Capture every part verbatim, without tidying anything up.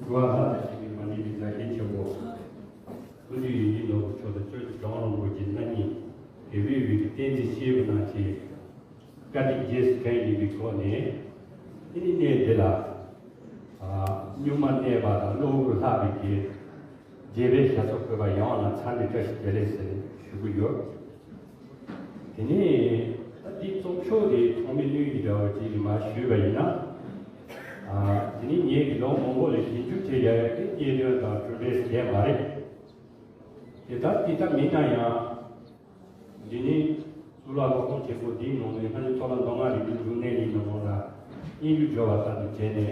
འགྲོ་བ་ལྷ་དང་བཅས་པའི་མ་ལུས་པའི་མཛའ་བཤེས་ཆེན་པོ། ཀུན་འདུས་ཡིད་བཞིན་ནོར་བུ་མཆོག་ཏུ་སྤྱོད་ཀྱི་གྲོགས་རིན་པོ་ཆེ་རྣམ་གཉིས་དགེ་བའི་འོས་ཀྱི་བསྟན་འཛིན་ཤེས་པ་རྣམས་ཀྱིས་བཀའ་དྲིན་རྗེས་སུ་དྲན་བཞིན་པའི་སྒོ་ནས། དེ་ནི་གནས་འདི་ལ་གཉུག་མ་གནས་པ་དང་གློ་བུར་ལྷག་པའི་དགེ་རྒྱལ་པོའི་ཞབས་སོར་བཀོད་པ་ཡོངས་ལ་འཚམས་འདྲི་བཀྲ་ཤིས་བདེ་ལེགས་ཟེར་ཞུ་གི་ཡོད། དེ་ནས་ད་འདི་རྩོམ་ཤོག་དེ་ཐོག་མའི་གནས་ཡིག་འདྲ་བ་ཅིག་མར་ཞུས་པ་ཡིན་ན། ཨ། དེ་ནས་ངེད་ཀྱིས་ལོ་མང་པོ་ལ་ཞིབ་འཇུག་བྱས་ཡ་ཡོད་དེ་རྙེད་དོན་དང་གྲུབ་འབྲས་བྱས་མ་རེད། དེ་ལྟར་དེ་ལྟར་མིན་ན་ཡང་། འདི་ནི་གཙུག་ལག་སློབ་ཁང་ཆེན་པོ་འདིའི་ནང་ནས་སྔ་ནས་ཐོག་ལ་མདོ་སྔགས་རིག་པའི་འབྱུང་གནས་ཡིན་ནོ་ལ་སྙན་ཞུ་འབྱོར་བ་ལྟར་དུ་བྱས་ནས། དེ་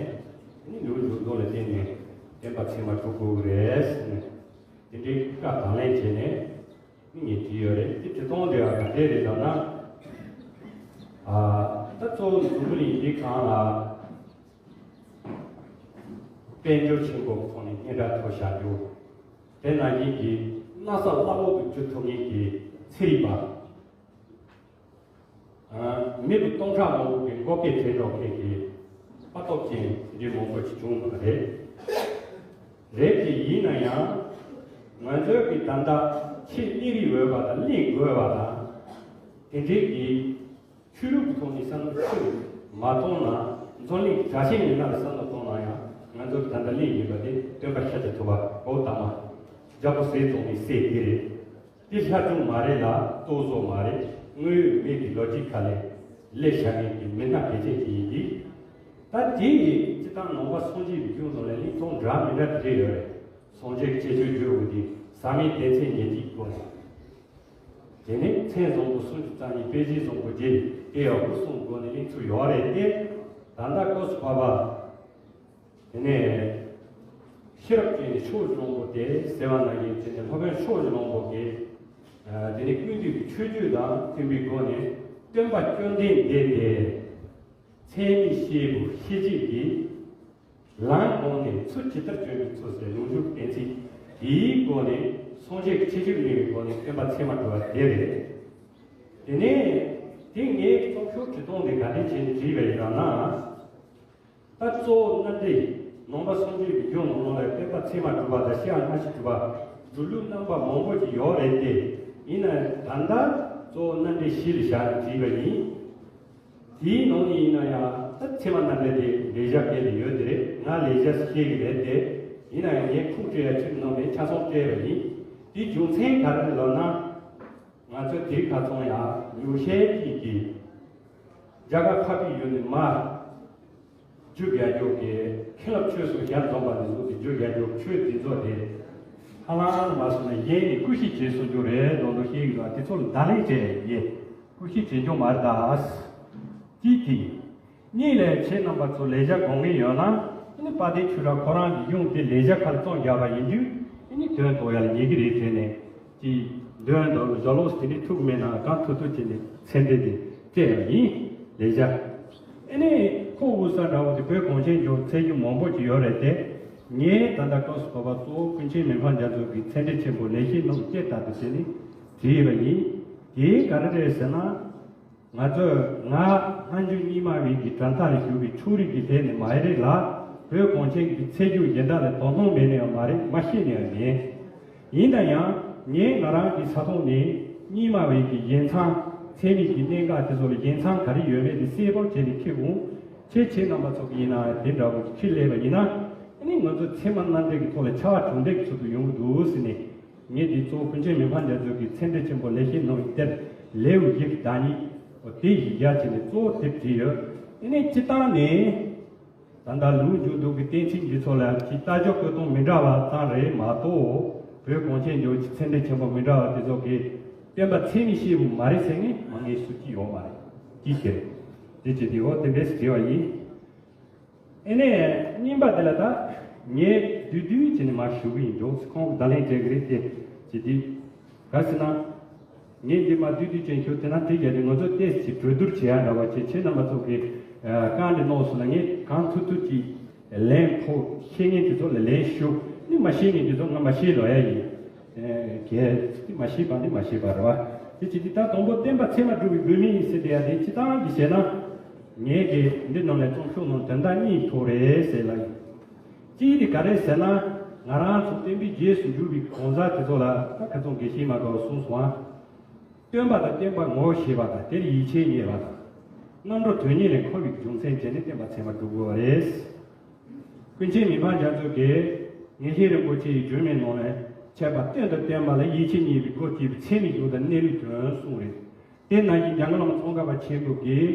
ནི་ལུགས་འབྱུང་ལྡོག་ལ་བརྟེན་ནས་བསྟན་པ་ཚད་མར་གྲུབ་དགོས་ཀྱི་རེད་ཟེར་ནས། དེ་འདྲའི་བཀའ་དང་ལེན་བྱས་ནས། ངས་བྲིས་ཡོད་རེད། དེ་བྲིས་སྟངས་དེ་ཡང་ག་འདྲས་རེད་ལབ་ན། ཨ། ད་གཙོ་བོ་འཛམ་བུ་གླིང་འདི་སྒང་ལ་དཔལ་འབྱོར་ཆེན་པོ་ཐོག་ནས་སྙན་གྲགས་ཐོབ་བཞག་རྒྱུ། དེ་ནང་བཞིན་གྱི་མནའ་ས་བླ་འོག་ཏུ་འགྱུར་ཐུབ་མཁན་གྱི་ཚན་རིག་པ། ཨ། མི་བུ་སྟོང་ཕྲག་མང་པོ་གི་མགོ་སྐོར་བྱས་འགྲོ་མཁན་གྱི་དཔའ་སྟོབས་ཅན་དེ་འདྲའི་མང་པོ་ཞིག་བྱུང་བ་རེད། རེད་དེ་ཡིན་ན་ཡང་། ང་ཚོའི་གི་ད་ལྟ་ཆེས་གླེང་རིགས་འོས་པ་དང་གླེང་དགོས་པ་དང་། དེ་འདྲའི་གི་ཆོས་ལུགས་ཀྱི་ཐོག་ནས་བསམ་བློ་ཁྱོན་མ་གཏོང་ན། འཛམ་གླིང་གི་དྲག་ཆས་ངན་ལ་བསམ་བློ་གཏོང་ན་ཡང་། ང་ཚོ་གི་ད་ལྟ་གླེང་ཡོད་པ་དེ་སྟོན་པ་ཤཱཀྱ་ཐུབ་པ། འོ། ད་མ་རྒྱལ་པོ་ཟས་བཙོང་བའི་སྲས་དེ་རེད། དེ་ལྷ་སྒྲུང་མ་རེད་ལ་རྟོག་བཟོ་མ་རེད། དངོས་ཡོད་མི་གི་ལོ་རྒྱུས་ཁ་ལས་སླེབས་བཞག་མཁན་གྱི་མི་སྣ་གལ་ཆེན་ཅིག་ཡིན་དུས། ད་དེ་ཡི་སྤྱིར་བཏང་ནང་པ་སངས་རྒྱས་པའི་གཞུང་ནང་ལ་གླེང་སྟངས་འདྲ་མི་འདྲ་དེ་འདྲ་ཡོད་རེད། སངས་རྒྱས་ཀྱི་ཁྱད་ཆོས་བརྗོད་འོས་དེ་ཟབ་མོའི་སྡེ་ཚན་ཉེར་གཅིག་སྐོར་ནས། དེ་ནས་མཚན་བཟང་པོ་སུམ་ཅུ་རྩ་གཉིས། དཔེ་གཞི་བཟང་པོ་བརྒྱད། དེ་ཡག་པོ་གསུམ་སྐོར་ནས་གླེང་ཚུལ་ཡོད་རེད་དེ། ད་ལྟ་སྐབས་སུ་བབ་པ། དེ་ནས་ཤེས་རབ་ཀྱི་ཕྱོགས་བཅུ་ལོངས་པོ་དེ་ཟེར་བ་ན་ཡིན། དེ་ནས་སློབ་དཔོན་ཕྱོགས་བཅུ་ལོངས་པོ་གིས། ཨ། དེ་ནས་ཀུན་འདུས་ཀྱི་མཆོད་བརྗོད་དང་མཐུན་པའི་སྒོ་ནས་སྟོན་པ་བཅོམ་ལྡན་འདས་དེ་ཚད་མའི་སྐྱེས་བུ་ཤེས་བྱེད་ཀྱི་ལམ་གོང་ནས་ཚུལ་ཇི་ལྟར་བྱོན་པའི་ཚུལ་ཟེར་ལུང་འཇུག་གཏན་ཚིགས་དེའི་སྒོ་ནས་སངས་རྒྱས་ཀྱི་ཁྱད་ཆོས་གླེང་བའི་སྒོ་ནས་སྟོན་པ་ཚད་མར་གྲུབ་པ་དེ་རེད། དེ་ནས་དེ་ངའི་རྩོམ་ཤོག་བྲིས་སྟངས་དེ་ག་འདྲ་བྱས་ནས་བྲིས་པ་ཡིན་ལབ་ན། ད་གཙོ་བོ་རྣམ་འགྲེལ། ནང་པ་སངས་རྒྱས་ཀྱི་རྒྱུད་ནང་ལོགས་ལ་བསྟན་པ་ཚད་མར་གྲུབ་པ་དང་ཤེས་རབ་སྔ་ཕྱི་གྲུབ་པ། སྒྲུབ་ལུགས་རྣམ་པ་མང་པོ་ཞིག་ཡོད་རེད་དེ། ཡིན་ན་ད་ལྟ་གཙོ་བོ་རྣམ་འགྲེལ་བཞི་ལ་བཞག་ནས་བྲིས་པ་ཡིན། དེའི་ནང་ནས་ཡིན་ན་ཡང་ད་ཚད་མ་རྣམ་འགྲེལ་དེ་ལེགས་སྦྱར་སྐད་ལ་ཡོད་དེ་རེད། ང་ལེགས་སྦྱར་ཤེས་ཀྱི་རེད་དེ། ཡིན་ན་ཡང་ངས་ཁུངས་སྤྲད་ཡ་ཁྱོད་ནང་ནས་ཆ་ཚང་སྤྲད་པ་ཡིན། དེའི་རྒྱུ་མཚན་ག་རེ་རེད་ལབ་ན། ང་ཚོ་དེ་ཁ་ཚང་ཡང་ཉུང་ཤས་ཀྱིས་ཀྱིས་རྒྱ་གར་འཕགས་པའི་ཡུལ་ནས་མར་བརྒྱུད་ཡར་འཇུག་གི་མཁན་སློབ་ཆོས་གསུམ་ཞལ་འཛོམས་པ་ནས་བཟུང་སྟེ་བརྒྱུད་ཡར་འཇུག་ཆོས་འདི་ཚོ་དེ་ཧ་ལམ་མ་སོང་ན་གཞན་ནས་སྐུལ་ཞིབ་བྱས་སོང་རྒྱུ་རེད་མདོག་མདོག་ཤེས་ཀྱི་འདུག་དེ་ཚོ་ལ་བརྡ་ལན་སྤྲད་ཡིན། སྐུལ་ཞིབ་བྱེད་རྒྱུ་མ་རེད་ད། གཅིག་དེ་ཡིན། གཉིས་ལས་ཁྱེད་རྣམ་པ་ཚོ་ལེགས་སྦྱར་དགོས་ངེས་ཡོད་ན། ཨ་ནི་དཔལ་ལྡན་ཆོས་གྲགས་ཁོ་རང་གི་གཞུང་དེ་ལེགས་སྦྱར་ཁ་ལ་རྩོམ་རྒྱག་པ་ཡིན་དུས། ཨ་ནི་དོན་རྟོགས་ཡ་ལ་ཉེ་གི་རེད་དྲན་ནས། ཀྱི་འདོན་དང་སྦྱར་ལོགས་དེ་འདྲའི་ཐུག་མེད་ན་གང་ཐུབ་ཐུབ་བྱས་ནས་ཚད་འདྲེ་དེ་སྤྲད་ཡ་ཡིན། ལེགས་སྦྱར། ཨ་ནི་ཁོ་དབུ་ས་འདྲ་བོ་དེ་བོད་གངས་ཅན་ལྗོངས་ཚད་རྒྱུ་མང་པོ་ཅིག་ཡོད་རེད་དེ། ངས་ད་ལྟ་སྐབས་སུ་བབ་པ་གཙོ་བོ་ཀུན་མཁྱེན་མི་ཕམ་རྒྱ་མཚོ་གི་ཚད་འདྲེ་ཆེན་པོ་ལེགས་བཤད་ནང་དཔྱད་ལྟ་བུ་བྱས་ནས་བྲིས་པ་ཡིན། དེ་ག་རེ་རེད་ཟེར་ན། ང་ཚོས་ང་སྔ་འགྱུར་རྙིང་མ་བའི་གི་གྲངས་ཐག་ལ་ཞུགས་པའི་ཕྱོགས་རིས་ཀྱི་ཐད་ནས་མ་རེད་ལ། བོད་གངས་ཅན་གྱི་ཚད་རྒྱུ་གཞན་དག་ལ་དོ་སྣང་མེད་ནའང་མ་རེད། མ་ཤེས་ནའང་མེད། ཡིན་ན་ཡང་ངས་ང་རང་གི་ས་ཐོག་ནས་རྙིང་མ་བའི་གི་ཡིག་ཚང་། ཚད་མའི་གི་གནད་འགག་དེ་ཚོ་ལ་ཡིག་ཚང་ག་རེ་ཡོད་མེད་དེ་གསལ་པོ་བྱས་ནས་ཁྱེད་ཀུན། ཁྱེད་ཁྱེད་རྣམ་པ་ཚོ་གི་ཡིན་ན་དེ་འདྲ་བོ་ཁྱེད་སླེབས་པ་ཡིན་ན། ཨ་ནི་ང་ཚོ་ཚད་མ་རྣམ་འགྲེལ་གྱི་ཐོག་ལ་ཕྱར་བ་གྲུ་འདེགས་ཀྱི་ཚུལ་དུ་ཡོང་གི་འདུག་ཟེར་ནས། ངས་འདི་གཙོ་བོ་ཀུན་མཁྱེན་མི་ཕམ་རྒྱ་མཚོ་གི་ཚད་འདྲེ་ཆེན་པོ་ལེགས་བཤད་ནང་གི་གཏེར་ལེའུ་བཞི་གི་བདག་ཉིད། འོ་དེ་ཡི་ཡ་བྱས་ནས་གཙོ་བོ་དེ་བྲིས་ཡོད། ཨ་ནི་སྤྱིར་བཏང་ནས། ད་ལྟ་ལུང་འཇུག་འདུག་གི་གཏན་ཚིགས་འདི་ཚོ་ལ་ཅིག་ལྟ་ཞོག་བཀོད་སྟངས་མི་འདྲ་བ་ཙམ་རེད་མ་གཏོགས། བོད་གངས་ཅན་ལྗོངས་ཀྱི་ཚད་འདྲེ་ཆེན་པོ་མི་འདྲ་བ་དེ་ཚོ་གི་སྟོན་པ་ཚད་མའི་སྐྱེས་བུ་མ་རེད་ཟེར་མཁན་མ་ངེས་སུ་ཅི་ཡོད་མ་རེད། ཅི་ཟེར། དེ་བྱས་དེ་འོ་དེ་འདྲས་བྲིས་པ་ཡིན། ཨེ་ནས་གཉིས་པ་དེ་ལ་ད་ངས་བསྡུས་བསྡུས་བྱས་ནས་མར་ཞུ་གི་ཡིན། འགྲོ་ཁོང་གིས་བརྡ་ལན་སྤྲད་གི་རེད་དེ། ཅི་དེ་ག་ཟེར་ན། ངས་འདི་མ་བསྡུས་བསྡུས་ཅན་ཁྱོད་དེ་ན་དེ་བརྒྱབ་ནས་ང་ཚོ་ཏོག་ཙམ་གྲོས་བསྡུར་བྱེད་ཡ་འདྲ་བ་བྱེད། ཁྱེད་རྣམ་པ་ཚོ་གིས་བཀའ་འདྲི་གནང་སོང་ན་ངས་གང་ཐུབ་ཐུབ་ཀྱིས་ལན་ཕོག་ཤེས་མཁན་དེ་ཚོ་ལ་ལན་ཞུ། ནི་མ་ཤེས་མཁན་དེ་ཚོ་ང་མ་ཤེས་ལབ་ཡ་ཡིན། གལ་ཏེ་མ་ཤེས་པ་ནི་མ་ཤེས་པ་རེད་བ། དེ་བྱེད་དུས་ད་དང་པོ་བསྟན་པ་ཚད་མར་གྲུབ་པའི་དགོས་དམིགས་ཡིན་ཟེར་དེ་ཡ་དེ་སྤྱིར་བཏང་གི་བྱས་ན། ངས་དེ་འདི་ནང་ནས་རྩོམ་ཤོག་ནང་དོན་དག་གཉིས་ཐོགས་རེད་ཟེར་ལབ་ཡིན། གཅིག་དེ་ག་རེ་ཟེར་ན། ང་རང་ཚོ་བསྟན་པའི་རྗེས་སུ་འཇུག་པའི་གང་ཟག་དེ་ཚོ་ལ་ད་ཁ་ཚོན་དགེ་བཤེས་མ་དགའ་བ་གསུངས་སོང་ཨ། སྟོན་པ་དང་བསྟན་པ་ངོ་ཤེས་པ་དང་དེར་ཡིད་ཆེས་རྙེད་པ་དང་། རྣམ་གྲོལ་དོན་གཉེར་ལ་འཁོར་བའི་རྒྱུ་མཚན་བྱས་ནས་བསྟན་པ་ཚད་མར་སྒྲུབ་དགོས་པ་རེད། ཀུན་མཁྱེན་མི་ཕམ་རྒྱ་མཚོ་གིས་ངེས་ཤེས་རིན་པོ་ཆེ་ཡི་སྒྲོན་མེ་ནང་ནས་འཆད་པ་སྟོན་དང་བསྟན་པ་ལ་ཡིད་ཆེས་རྙེད་པའི་སྒོ་དེའི་ཚད་མའི་གཞུང་དང་གནས་ལུགས་དོན་གསུངས་རེད། དེ་ནང་བཞིན་འཇམ་མགོན་བླ་མ་ཙོང་ཁ་པ་ཆེན་པོ་གིས།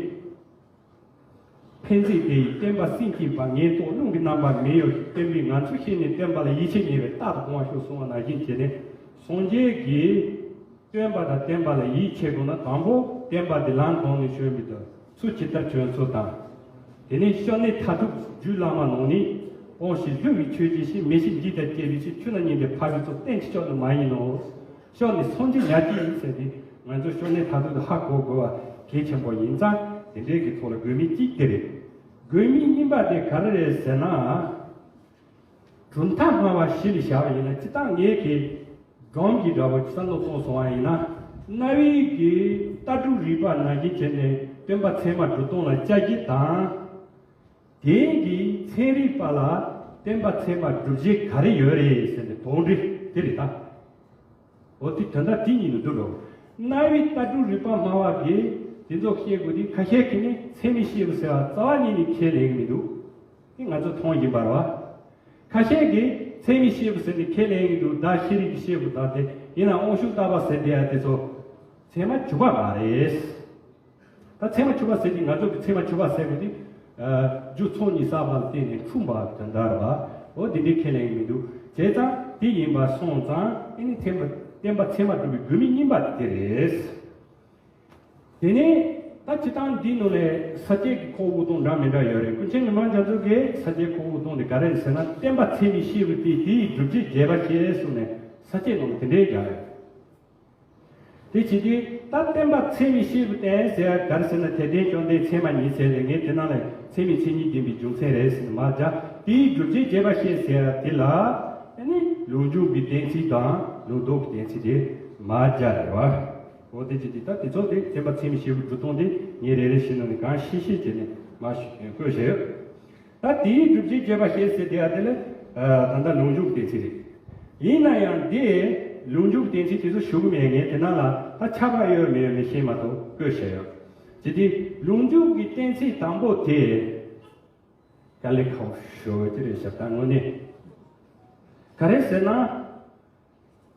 ཕན་ཚུན་དེ་ཡི་བསྟན་པ་སྲིད་ཀྱི་བ་ངན་རྟོག་རླུང་གི་རྣམ་པ་མེ་ཡོད་ཞིག་བསྟན་པའི་ངང་ཚུལ་ཤེས་ནས་བསྟན་པ་ལ་ཡིད་ཆེས་རྙེད་པའི་རྟག་ཏུ་གོང་བ་ཤོག་གསུང་བ་ནང་བཞིན་བྱས་ནས་སངས་རྒྱས་ཀྱིས་སྟོན་པ་དང་བསྟན་པ་ལ་ཡིད་ཆེས་དགོས་ན་དང་པོ་བསྟན་པ་འདི་ལམ་གང་ནས་བྱོན་པའི་དུས་ཚུལ་ཇི་ལྟར་བྱོན་ཚུལ་དང་། དེ་ནས་ཤོ་ནི་མཐར་ཐུག་རྒྱུད་བླ་མ་ནང་ནས་སྤོང་ཞིང་བསླུ་བའི་ཆོས་ཅན་ཞིག་མི་ཤེས་འཇིག་དང་སྐྱེ་བའི་ཕྱིར་ཆུ་ན་ཉིན་ཏེ་ཕ་བའི་ཚོགས་བསྟན་གྱི་ཕྱོགས་ནི་མ་ཡིན་ནོ། ཤོ་ནི་སངས་རྒྱས་ཉག་གཅིག་ཡིན་ཟེར་ཏེ། ང་ཚོ་ཤོ་ནི་མཐར་ཐུག་ཏུ་ཧ་གོ་དགོས་པ་གལ་ཆེན་པོ་ཡིན་ཙང་དེ་འདྲའི་གི་ཐོག་ལ་དགོས་དམིགས་གཅིག་དེ་རེད། དགོས་དམིགས་གཉིས་པ་དེ་ག་རེ་རེད་ཟེར་ན། གྲུབ་མཐའ་སྨྲ་བ་གཞི་ལ་བཞག་པ་ཡིན་ན་སྤྱིར་བཏང་ངས་ཀྱི་སྒྲོམ་གྱི་འདྲ་བོ་བསམ་བློ་གཏོང་སོང་བ་ཡིན་ན། རྣ་བའི་གི་ལྟ་གྲུབ་རིག་པ་ནང་བཞིན་བྱས་ནས་སྟོན་པ་ཚད་མ་སྒྲུབ་སྟངས་ལ་དཔྱད་གཞི་དང་། དེང་གི་ཚན་རིག་པ་ལ་བསྟན་པ་ཚད་མ་སྒྲུབ་བྱེད་ག་རེ་ཡོད་རེད་ཟེར་ནས་དོགས་འདྲི་དེ་རེད་ད། འོ་དེ་དོན་དག་དེ་གཉིས་ནི་འདུག་རོགས། རྣ་བའི་ལྟ་གྲུབ་རིག་པ་སྨྲ་བ་གིས་དེ་ཚོ་བཤད་དགོས་དུས་ཁ་ཤས་ཀྱིས་ནི་ཚད་མའི་བཤད་པ་ཟེར་བ་རྩ་བ་ཉིད་ནས་ཁས་ལེན་གྱི་མི་འདུག་དེ་ང་ཚོ་མཐོང་བཞིན་པ་རེད་བ། ཁ་ཤས་ཀྱིས་ཚད་མའི་བཤད་པ་ཟེར་ནས་ཁས་ལེན་གྱི་འདུག་བདག་ཤེས་རིག་གི་བཤད་པ་དང་དེ་ཡིན་ན་དབང་ཕྱུག་ལྟ་བ་ཟེར་བསྡད་ཡ་དེ་ཚོ་ཚད་མ་གྲུབ་པ་མ་རེད། ད་ཚད་མ་ཆོད་པ་ཟེར་གྱི་ང་ཚོ་གི་ཚད་མ་ཆོད་པ་ཟེར་དགོས་དེ། རྒྱུ་ཚོགས་གཉིས་བསགས་པ་ལ་བརྟེན་ནས་འཁྲུངས་པ་དོན་དག་རེད་བ། འོ་འདི་འདྲའི་ཁས་ལེན་གྱི་མི་འདུག་བྱས་ཙང་དེ་ཡིན་པ་སོང་ཙང་ཨེ་ནི་ཚད་མ་བསྟན་པ་ཚད་མ་སྒྲུབ་པའི་དགོས་དམིགས་གཉིས་པ་དེ་རེད། དེ་ནས་ད་སྤྱིར་བཏང་འདིའི་ནང་ནས་ས་བཅད་ཀྱི་ཁོག་དབུ་སྟོང་འདྲ་མི་འདྲ་ཡོད་རེད། ཀུན་མཁྱེན་མི་ཕམ་རྒྱ་མཚོ་གིས་ས་བཅད་ཁོག་དབུ་སྟོང་དེ་ག་རེ་ཟེར་ན་བསྟན་པ་ཚད་མས་ཤེས་པ་སྟེ་དེ་ཡི་སྒྲུབ་བྱེད་རྒྱས་པར་བཤད་གསུངས་ནས་ས་བཅད་ནང་དེ་འདྲའི་རྒྱག་ཡོད། དེ་བྱེད་དུས་ད་བསྟན་པ་ཚད་མས་ཤེས་པ་སྟེ་ཟེར་ག་རེ་ཟེར་ན་དད་ལྡན་སྐྱོན་ལྡན་ཚད་མ་ཉིད་ཟེར་ནས་ངས་དེ་ནང་ལས་ཚད་མའི་མཚན་ཉིད་བསྟན་པའི་རྒྱུ་མཚན་རེད་ཟེར་ནས་མར་སྦྱར། དེའི་སྒྲུབ་བྱེད་རྒྱས་པར་བཤད་ཟེར་དེ་ལ་ཨ་ནི་ལུགས་འབྱུང་གི་གཏན་ཚིགས་དང་ལུགས་ལྡོག་གི་གཏན་ཚིགས་དེ་མར་སྦྱར་རེད་བ། འོ་དེ་བྱེད་དུས་ད་དེ་ཚོ་དེ་བསྟན་པ་ཚད་མས་ཤེས་པའི་སྒྲུབ་སྟངས་དེ་ངས་རེ་རེ་བཞིན་ནང་ནས་གང་ཤེས་ཤེས་བྱས་ནས་མར་བཀོད་བཞག་ཡོད། ད་དེའི་སྒྲུབ་བྱེད་རྒྱས་པར་བཤད་ཟེར་དེ་ཡ་དེ་ལས་ད་ལྟ་ལུགས་འབྱུང་གི་གཏན་ཚིགས་རེད། ཡིན་ན་ཡང་འདི་ལུགས་འབྱུང་གི་གཏན་ཚིགས་དེ་ཚོ་ཞུ་གི་མེད། ངས་དེ་ནང་ལ་ད་ཁྱབ་པ་ཡོད་མེད་མི་ཤེས་མ་གཏོགས་བཀོད་བཞག་ཡོད། དེ་དེ་ལུགས་འབྱུང་གི་གཏན་ཚིགས་དང་པོ་དེ་དཀའ་ལས་ཁག་པོ་ཞེ་པོ་ཅིག་རེད་ཤག་ད་དངོས་གནས་ག་རེ་ཟེར་ན།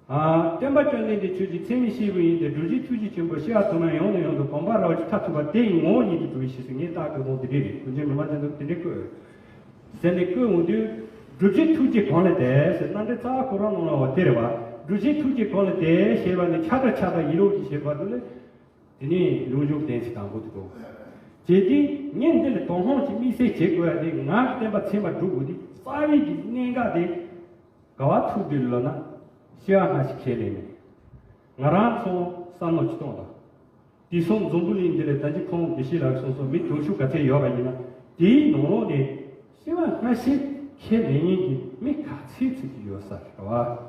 ཨ། སྟོན་པ་བཅོམ་ལྡན་འདས་ཆོས་ཀྱི་ཚད་མས་ཤེས་པ་ཡིན་ཏེ། སྒྲུབ་བྱེད་ཐུགས་རྗེ་ཆེན་པོ་ཤེས་པ་དུ་མ་ཡང་ནས་ཡང་དུ་གོམས་པ་རབ་ཏུ་མཐར་ཐུག་པ་དེ་ཡི་ངོ་བོ་ཉིད་དུ་གྲུབ་པའི་ཕྱིར་ཟེར། ངས་བརྟག་དགོས་དོན་དེ་འདྲས་རེད། ཀུན་མཁྱེན་མི་ཕམ་རྒྱ་མཚོ་དེ་འདྲས་བཀོད། ཟེར་ནས་བཀོད་འོང་དུས་སྒྲུབ་བྱེད་ཐུགས་རྗེ་གང་ལས་འདས་ཟེར། རྣམ་འགྲེལ་རྩ་བ་ཁོ་རང་ནང་ལ་འོ་དེ་རེད་བ། སྒྲུབ་བྱེད་ཐུགས་རྗེ་གང་ལས་འདས་ཞེས་པ་ནི་ཁྱབ་བདག་ཁྱབ་བདག་ཡིད་འོང་གི་ཞེས་པ་དེ་ལས། དེ་ནས་ལུགས་འབྱུང་གཏན་ཚིགས་དང་པོ་དེ་གོ། བྱས་ཏེ་ངས་འདི་ལ་དོ་སྣང་ཅིག་དམིགས་བསལ་བྱེད་དགོས་ཡ་དེ། ང་གི་བསྟན་པ་ཚད་མར་སྒྲུབ་དགོས་དེ་རྩ་བའི་གི་གནད་འགག་དེ་ག་བ་ཐུག་དུས་ལབ་ན་སྐྱེ་བ་སྔ་ཕྱི་ཁས་ལེན་མེད། ང་རང་ཚོ་བསམ་བློ་ཅིག་གཏོང་དང་། དེང་སང་འཛམ་བུ་གླིང་འདི་ལ་ད་ཅི་ཁོང་དགེ་བཤེས་ལགས་གསུངས་སོང་། མི་དུང་ཕྱུར་ག་ཚད་ཡོད་པ་ཡིན་ན་དེའི་ནང་ལོགས་ནས་སྐྱེ་བ་སྔ་ཕྱི་ཁས་ལེན་མཁན་གྱི་མི་ག་ཚད་ཚོད་ཅིག་ཡོད་ས་རེད་བ།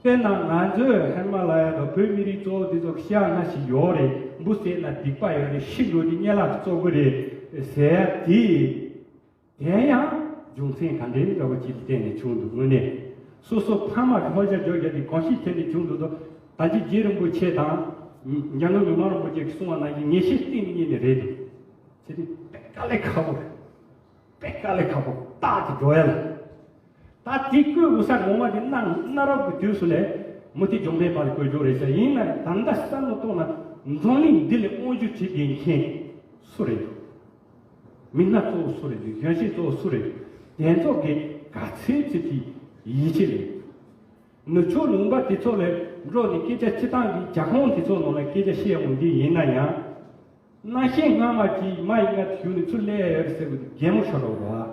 དཔེར་ན་ང་ཚོས་ཧི་མ་ལ་ཡ་དང་བོད་མི་རིགས་གཙོ་བོ་དེ་ཚོ་སྐྱེ་བ་སྔ་ཕྱི་ཡོད་རེད། འབུ་བཙས་ན་སྡིག་པ་ཡོད་རེད། ཤི་འགྲོ་དུས་གཉེན་ལགས་ཀྱིས་གཙོ་དགོས་རེད་ཟེར་ཡ་དེ། དེ་ཡང་རྒྱུ་མཚན་ག་འདྲའི་འདྲ་བོ་ཅིག་གི་སྟེང་ནས་བྱུང་འདུག་དངོས་གནས་སོ་སོ་ཕ་མ་གི་ལྷོད་ཤ་རྒྱག་རྒྱག་དེ་གང་ཞིག་ཐད་ནས་བྱུང་འདུག་དོ། ད་ཅི་རྗེ་རིན་པོ་ཆེ་དང་འཇམ་མགོན་མི་ཕམ་རིན་པོ་ཆེ་གིས་གསུངས་པ་ནང་བཞིན་ངེས་ཤེས་གཏིང་ནས་རྙེད་ནས་རེད་འདུག་ཟེར་དུས་དཔེ་དཀའ་ལས་ཁག་པོ་རེད། དཔེ་དཀའ་ལས་ཁག་པོ་རྟག་ཏུ་འགྲོ་ཡ་ལ། ད་དེ་བཀོད་དགོས་ས་ངོ་མ་དེ་གནའ་གནའ་རབས་ཀྱི་དུས་སུ་ལས་མུ་སྟེགས་འཇོམས་པའི་བར་ལ་བཀོད་རྒྱུ་རེད་ཤག་ཡིན་ན་ད་ལྟ་བསམ་བློ་གཏོང་ན་འཛམ་གླིང་འདི་ལ་དབང་སྒྱུར་བྱེད་དགོས་མཁན་སུ་རེད་འདུག་མི་སྣ་གཙོ་བོ་སུ་རེད་འདུག་གཞོན་སྐྱེས་གཙོ་བོ་སུ་རེད་འདུག་དེ་ཚོ་གིས་ག་ཚད་ཚད་ཀྱི་ཡིད་ཆེས་ལས། ནུབ་ཕྱོགས་ལུང་པ་དེ་ཚོ་ལ་འགྲོ་ནས་སྐད་ཆ་སྤྱི་བཏང་གི་རྒྱ་ཁོངས་དེ་ཚོ་ནང་ལ་སྐད་ཆ་བཤད་འོང་དུས་ཡིན་ན་ཡང་། གནའ་ཤུལ་སྔ་མ་གྱི་མ་ཡི་ང་དུ་ནི་ཚུར་སླེབས་ཡོད་ཟེར་བའི་གད་མོ་ཤོར་རོགས་ར།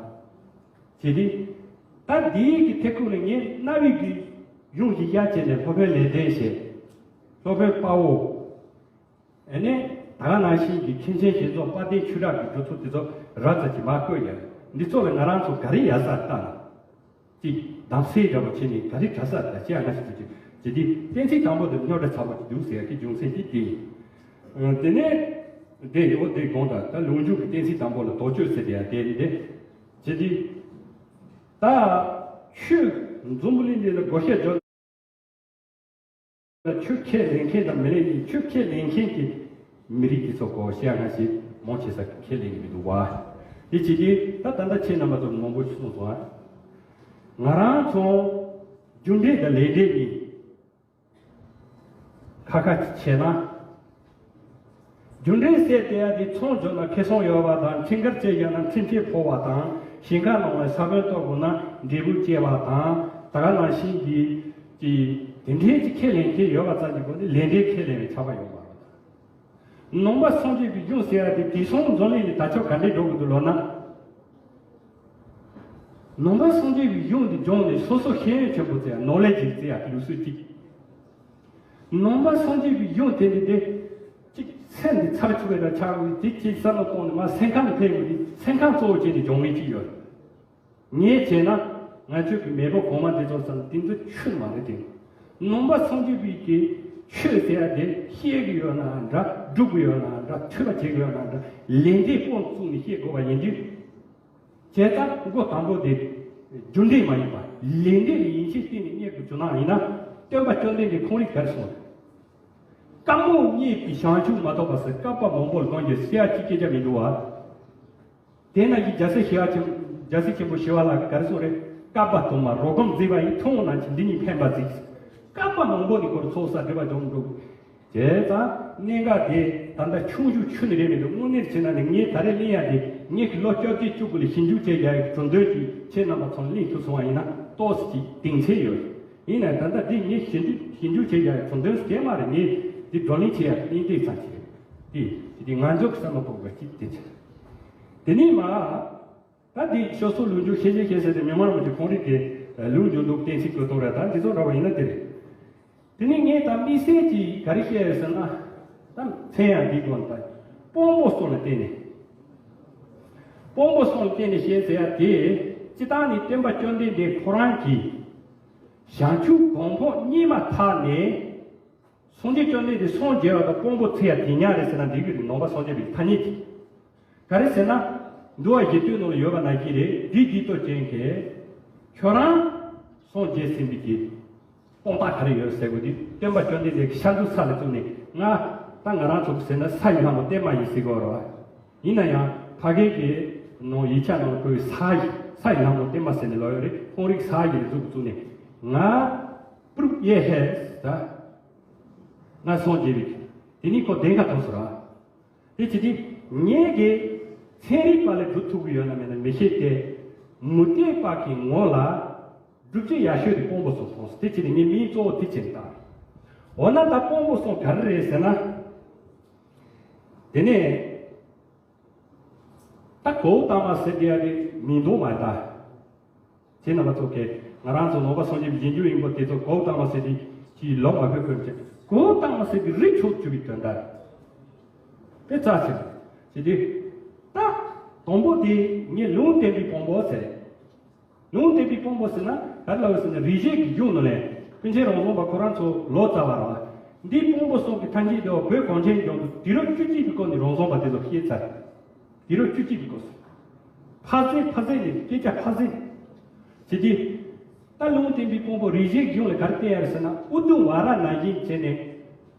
བྱས་ཏེ། ད་འདིའི་གི་ཐད་ཁུངས་ལ་ངས་རྣ་བའི་གི་ཡོང་གི་ཡ་བྱས་ནས་སློབ་དཔོན་ལེགས་ལྡན་ཞེས། སློབ་དཔོན་དཔའ་བོ། ཨ་ནི་ད་ག་ནང་བཞིན་གྱི་མཁན་ཆེན་ཞིག་ཚོགས་དཔལ་ལྡན་ཆོས་གྲགས་ཀྱི་རྒྱུ་ཚོགས་དེ་ཚོ་རག་ཚར་གྱི་མ་བཀོད་ཡ། འདི་ཚོ་ལ་ང་རང་ཚོ་ག་རེ་ཡ་སར་ལྟ་ན། ཅིག་གདམ་གསེས་འདྲ་བོ་བྱས་ནས་ག་རེ་ག་ས་ད་ཅི་ཡང་ང་ཞིག་ཅིག་ཅིག་ཅིག་འདི་གཏན་ཚིགས་དང་པོ་དེ་རྙོག་དྲ་ཚ་པོ་ཅིག་འདུག་ཟེར་ཡ་གི་རྒྱུ་མཚན་དེ་དེ་ཡིན། དེ་ནས་དེ་ཡོད་དེ་དགོངས་དག་ད་ལུང་འཇུག་གི་གཏན་ཚིགས་དང་པོ་ལ་དོགས་གཅོད་ཟེར་ཡ་དེ་འདི་ཅི་སྟེ་ ད་ཆོས་འཛམ་བུ་གླིང་འདི་ལ་བགོ་བཤའ་རྒྱག་ཆོས་ཁས་ལེན་མཁན་དང་མི་ལེན་མཁན། ཆོས་ཁས་ལེན་མཁན་གྱི་མི་རིགས་ཀྱི་ཚོ་གོ་བཤད་ང་ཞིག་མང་ཆེ་ས་ཁས་ལེན་གྱི་མི་འདུག་བ། དེ་བྱེད་དུས་ད་ད་ལྟ་ཁྱེད་རྣམ་པ་ཚོ་མང་པོ་ཞིག་གསུངས་སོང་ཨ། ང་རང་ཚོ་རྒྱུ་འབྲས་དང་ལས་འབྲས་གཉིས་ཁ་ཁ་བྱས་ན། རྒྱུ་འབྲས་ཟེར་དེ་ཡ་དེ་ཚོང་བརྗོད་ན་ཁེ་བཟང་ཡོད་པ་དང་། ཁྲིམས་འགལ་བྱས་ཡོད་ན་ཁྲིམས་ཆད་ཕོག་པ་དང་། ཞིང་ཁ་ནང་ལ་ས་བོན་གཏོར་དགོས་ན་འབྲས་བུ་སྐྱེ་བ་དང་། ད་ག་ནང་བཞིན་གྱི་ཀྱི་དེ་འདྲའི་ཅིག་ཁས་ལེན་མཁན་ཡོད་པ་ཙམ་གྱི་སྒོ་ནས་ལས་འབྲས་ཁས་ལེན་པའི་ཆགས་པ་ཡོང་བ་རེད། ནང་པ་སངས་རྒྱས་པའི་གཞུང་ཟེར་ཡ་དེ་དེང་སང་འཛམ་གླིང་ལ་དར་ཁྱབ་ག་འདྲས་འགྲོ་གི་འདུག་ལབ་ན། ནང་པ་སངས་རྒྱས་པའི་གཞུང་འདི་སྦྱངས་ནས་སོ་སོ་ཤེས་ཡོན་ཆེན་པོ་བཙལ་ཡ། ནོ་ལེ་ཇི་བཙལ་ཡ་ལུགས་སྲོལ་གཅིག་ནང་པ་སངས་རྒྱས་པའི་གཞུང་དེ་འདི་དེ་གཅིག་ཚེ་འདི་ཚར་ཆུག་པའི་ལ་ཆགས་འོས་དེ་གཅིག་བསམ་བློ་གཏོང་ནས་མ་སེམས་ཁམས་འཕེལ་འོས་དེ་སེམས་ཁམས་གཙོ་བོ་བྱས་ནས་སྦྱོང་མཁན་གཅིག་ཡོད། ངས་བྱས་ན་ང་ཚོའི་གི་མེས་པོ་གོང་མ་འདི་ཚོ་ཚང་དེ་ཚོ་ཆོས་མ་རེད་དེ། ནང་པ་སངས་རྒྱས་པའི་གི་ཆོས་ཟེར་ཡ་དེ་བཤད་གི་ཡོད་ན་འདྲ། སྒྲུབ་གི་ཡོད་ན་འདྲ། ཐོས་པ་བྱེད་གི་ཡོད་ན་འདྲ། ལས་འབྲས་སྤོང་བཙུགས་ནས་བཤད་དགོས་པ་ཡིན་དུས། བྱས་ཙང་མགོ་དང་པོ་དེ་རྒྱུ་འབྲས་མ་ཡིན་པ་ལས་འབྲས་ལ་ཡིད་ཆེས་གཏིང་ནས་རྙེད་དགོས་བྱུང་ན་ཡིན་ན། སྟོན་པ་བཅོམ་ལྡན་འདས་ཁོང་རང་གིས་ག་རེ་གསུངས་རེད། དཀའ་མོ་རྙེད་པའི་བྱང་ཆུབ་མ་ཐོབ་པ་ཟེར། བསྐལ་པ་མང་པོར་ལོངས་སྤྱོད་ཟེར་ཡ་གཅིག་སྐད་ཆ་མི་འདུག་བ། དེ་ན་གི་རྒྱལ་སྲས་ཞི་བ་ཆེན། རྒྱལ་སྲས་ཆེན་པོ་ཞི་བ་ལྷ་གིས་ག་རེ་གསུངས་རེད། བསྐལ་པ་དུ་མར་རོ་སྒམ་བརྫིས་པ་ཡིས། མཐོང་ན་ཅི་འདི་ཉིད་ཕན་པར་གཟིགས། བསྐལ་པ་མང་པོ་ནས་ཁོར་ཚོགས་བསགས་སྒྲིབ་པ་སྦྱོང་འགྲོ། བྱས་ཙང་གནད་འགག་དེ་ད་ལྟ་ཆུང་ཆུང་ཆུང་ནས་རེད་མི་འདུག་དངོས་གནས་བྱས་ན་ནི་ངས་ད་རེས་གླེང་ཡ་དེ་ངེད་ཀྱི་ལོ་བཅོ་བརྒྱད་བཅུ་དགུ་ལ་ཞིབ་འཇུག་བྱས་ཡ་ཡི་གྲུབ་དོན་གྱིས་ཁྱེད་རྣམ་པ་ཚོར་གླེང་ཐུབ་སོང་བ་ཡིན་ན་ཏོག་ཙམ་གྱི་གདེང་ཚོད་ཡོད། ཡིན་ནའི་ད་ལྟ་འདི་ངས་ཞིབ་འཇུག་ཞིབ་འཇུག་བྱེད་ཡ་ཡི་གྲུབ་དོན་སྐད་མ་རེད། ངས་འདི་བགྲོ་གླེང་བྱེད་ཡ་གླེང་སྟེགས་ཙམ་ཞིག་རེད། དེ་དེ་ང་ཚོ་གི་བསམ་བློ་གཏོང་དགོས་གཅིག་དེ་བྱས། དེ་ནས་མ། ད་འདི་ཤོ་སོ་ལུགས་འགྱུར་ཤེས་བྱེད་ཤེས་ཟེར་ཏེ་མི་མང་རྣམས་ཀྱིས་ཁོང་རིགས་ཀྱི་ལུགས་འགྱུར་འདུག་གཏན་ཚིགས་བཀོད་གཏོང་རེད། ད་འདི་ཚོ་འདྲ་བ་ཡིན་ན་དེ་རེད། དེ་ནས་ངས་ད་དམིགས་བསལ་གྱིས་ག་རེ་བཤད་ཡོད་ཟེར་ན། ད་མཚན་ཡང་འདི་དགོངས་ད། དཔང་པོ་གསུམ་ལ་བརྟེན་ནས། དཔང་པོ་གསུམ་ལ་བརྟེན་ནས་བཤད་ཟེར་ཡ་དེ། སྤྱིར་བཏང་ནི་སྟོན་པ་བཅོམ་ལྡན་འདས་ཁོ་རང་གིས་བྱང་ཆུབ་གང་ཕོག་རྙེད་མ་ཐག་ནས། སངས་རྒྱས་བཅོམ་ལྡན་འདས་སངས་རྒྱས་པ་དང་དཔང་པོ་འཚོལ་ཡ་དེ་ཉག་རེད་ཟེར་ན་འགྲིག་གི་རེད། ནང་པ་སངས་རྒྱས་པའི་ཐ་སྙད་དེ། ག་རེ་ཟེར་ན། འདུལ་བ་བཞི་སྟོད་ནང་ལ་ཡོད་པ་ནང་བཞིན་རེད། འདི་འདི་ལྟོ་ཅན་གྱིས། ཁྱོད་རང་སངས་རྒྱས་ཟིན་པའི་གི་དཔང་རྟགས་ག་རེ་ཡོད་ཟེར་དགོས་དུས། སྟོན་པ་བཅོམ་ལྡན་འདས་ཀྱི་ཤར་འདུལ་ས་ལ་བཙུགས་ནས་ང་ད་ང་རང་ཚོ་གི་ཟེར་ན་ས་ཡི་ལྷ་མོ་བརྟན་མ་ཡིན་ཟེར་གི་ཡོད་རེད་བ། ཡིན་ན་ཡང་ཕ་གི་གི་ནང་ཡིག་ཆ་ནང་ལ་བཀོད་པའི་ས་ཡི་ས་ཡི་ལྷ་མོ་བརྟན་མ་ཟེར་ནས་ལོག་ཡོད་རེད། ཁོང་རིགས་ས་ཡི་ལ་འཛུགས་བཙུགས་ནས་ང་པུ་རུབ་ཡེ་ཧེ་ད་ང་སངས་རྒྱས་པའི་དེ་ནི་ཁོ་བདེན་ཁ་ཐོབ་སོང་ར། དེ་བྱེད་དུས་ངེད་ཀྱིས་ཚན་རིག་པ་ལས་སྒྲུབ་ཐུབ་ཀྱི་ཡོད་ན་མེད་ན་མི་ཤེས་ཏེ། མུ་སྟེགས་པ་གི་ངོ་ལ་སྒྲུབ་བྱེད་ཡག་ཤོས་དེ་དཔང་པོ་གསུམ་མཐོང་སོང་། དེ་བྱེད་དུས་ངས་མིང་གཙོ་བོ་དེ་བྱས་ནས་བཏགས། འོ་ན་ད་དཔང་པོ་གསུམ་ག་རེ་རེད་ཟེར་ན། དེ་ནས་ད་གོའུ་ཏ་མ་ཟེར་དེ་ཡ་དེ་མིང་འདོགས་མ་ད། ཁྱེད་རྣམ་པ་ཚོ་གིས་ང་རང་ཚོ་ནང་པ་སངས་རྒྱས་པའི་རྗེས་འཇུག་ཡིན་པ་དེ་ཚོ་གོའུ་ཏ་མ་ཟེར་དེ་ཅིག་ལོག་མ་དགོས་དོན་ཅིག་གོའུ་ཏ་མ་ཟེར་དེ་རི་ཆོད་བཅུག་གི་དོན་དག་དེ་རྩ་ཆེ་བ་ཟེར་དུས། ད་དང་པོ་དེ་ངས་ལུང་བསྟན་པའི་དཔང་པོ་ཟེར། ལུང་བསྟན་པའི་དཔང་པོ་ཟེར་ན་ག་རེ་ལབ་ཟེར་ན། རིག་བྱེད་ཀྱི་གཞུང་ནང་ལས་ཀུན་མཁྱེན་རང་བྱུང་པ་ཁོ་རང་ཚོ་ལོ་ཙཱ་བ་རེད་བ། འདིའི་དཔང་པོ་གསུམ་གྱི་ཐམས་ཅད་དེ་བོད་གངས་ཅན་ལྗོངས་སུ་དུས་རབས་བཅུ་གཅིག་པའི་སྐོར་ནས་རང་བྱུང་པ་དེ་ཚོ་བཤད་ཚར། དུས་རབས་བཅུ་གཅིག་པའི་སྐོར་སུ། ཕ་ཟེ་ཕ་ཟེ་ནས་སྐད་ཆ་ཕ་ཟེ། བྱེད་དུས། ད་ལུང་བསྟན་པའི་དཔང་པོ་རིག་བྱེད་ཀྱི་གཞུང་ལ་ག་རེ་བསྟན་ཡོད་ཟེར་ན། ཨུ་དུམ་ཝ་ར་ནང་བཞིན་བྱས་ནས་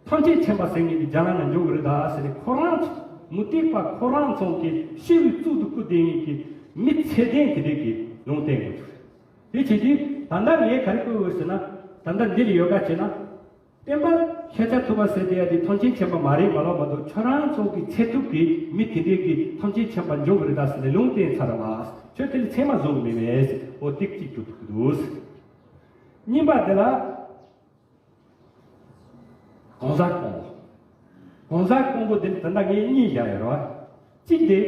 ཐམས་ཅད་མཁྱེན་པ་ཟེར་མཁན་དེ་རྒྱ་ནག་ནང་འབྱུང་གི་རེད་ད་ཟེར་ནས། ཁོ་རང་ཚོ་མུ་སྟེགས་པ་ཁོ་རང་ཚོ་གི་ཤི་བའི་གཙུག་ཏུ་བཀུར་བསྡད་མཁན་གྱི་མི་ཚད་ལྡན་དེ་འདྲས་ཀྱི་ལུང་བསྟན་དགོས་འདུག་དེ་བྱེད་དུས་ད་ལྟ་ངས་ག་རེ་བཀོད་ཡོད་ཟེར་ན། ད་ལྟ་འདི་ལ་ཡོད་ག་བྱས་ན། སྟོན་པ་ཤཱཀྱ་ཐུབ་པ་ཟེར་དེ་ཡ་དེ་ཐམས་ཅད་མཁྱེན་པ་མ་རེད་མ་ལབ་མ་གཏོགས། ཁྱོད་རང་ཚོ་གི་ཚད་ཐུབ་ཀྱི་མི་དེ་འདྲས་ཀྱི་ཐམས་ཅད་མཁྱེན་པ་འབྱུང་གི་རེད་ད་ཟེར་ནས་ལུང་བསྟན་ཚར་བ། ཁྱོད་དེ་ལ་ཚད་མ་བཟུང་གི་མེད་མེད་ཟེར། འོ་ཏིག་གཅིག་ཏུ་འདུག་གཉིས་པ་དེ་ལ། གང་ཟག་དཔང་པོ། གང་ཟག་དཔང་པོ་འདི་ད་ལྟ་ངས་གཉིས་བཞག་ཡོད་རེད་བ། གཅིག་དེ།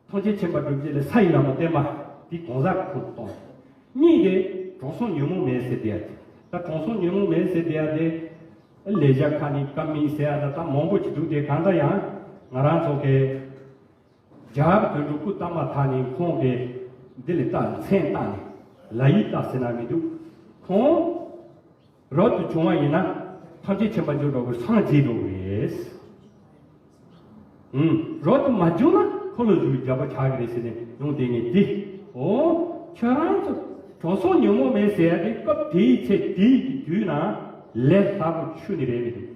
ཐམས་ཅད་མཁྱེན་པ་སྒྲུབ་བྱེད་ལས་ས་ཡི་ལྷ་མོ་བརྟན་མ། འདི་གང་ཟག་ཁོ་གཏོང་། གཉིས་དེ། དྲང་སྲོང་ཉོན་མོངས་མེད་ཟེར་དེ་ཡ་དེ། ད་དྲང་སྲོང་ཉོན་མོངས་མེད་ཟེར་དེ་ཡ་དེ། ལས་བྱ་ཁ་ནི་ཀ་མིན་ཟེར་ཡ་ད་ད་མང་པོ་ཅིག་འདུག་དེ་གང་ལྟར་ཡང་ང་རང་ཚོ་གི་རྒྱལ་བ་དོན་གྲུབ་སྐུ་བལྟམས་མ་ཐག་ནས་ཁོང་གིས་འདི་ལ་བལྟས། མཚན་བཏགས་ནས་ལ་ཡིག་བཏགས་ཟེར་ན་མི་འདུག་ཁོང་རབ་ཏུ་བྱུང་བ་ཡིན་ན་ཐམས་ཅད་མཁྱེན་པ་འབྱུང་འགྲོ་གི་རེད། སངས་རྒྱས་འགྲོ་གི་རེད། ཨུམ། རབ་ཏུ་མ་བྱུང་ན་འཁོར་ལོས་སྒྱུར་བའི་རྒྱལ་པོ་ཆགས་ཀྱི་རེད་ཟེར་ནས་ལུང་བསྟན་མཁན་འདི། འོ། ཁྱོད་རང་ཚོ། སོ་ཉོན་མོངས་མེད་ཟེར་ཡ་དེ་སྐབས་དེའི་ཚེ་དེའི་གི་དུས་ན་ལས་སླ་པོ་ཆུ་ནི་རེད་མི་འདུག་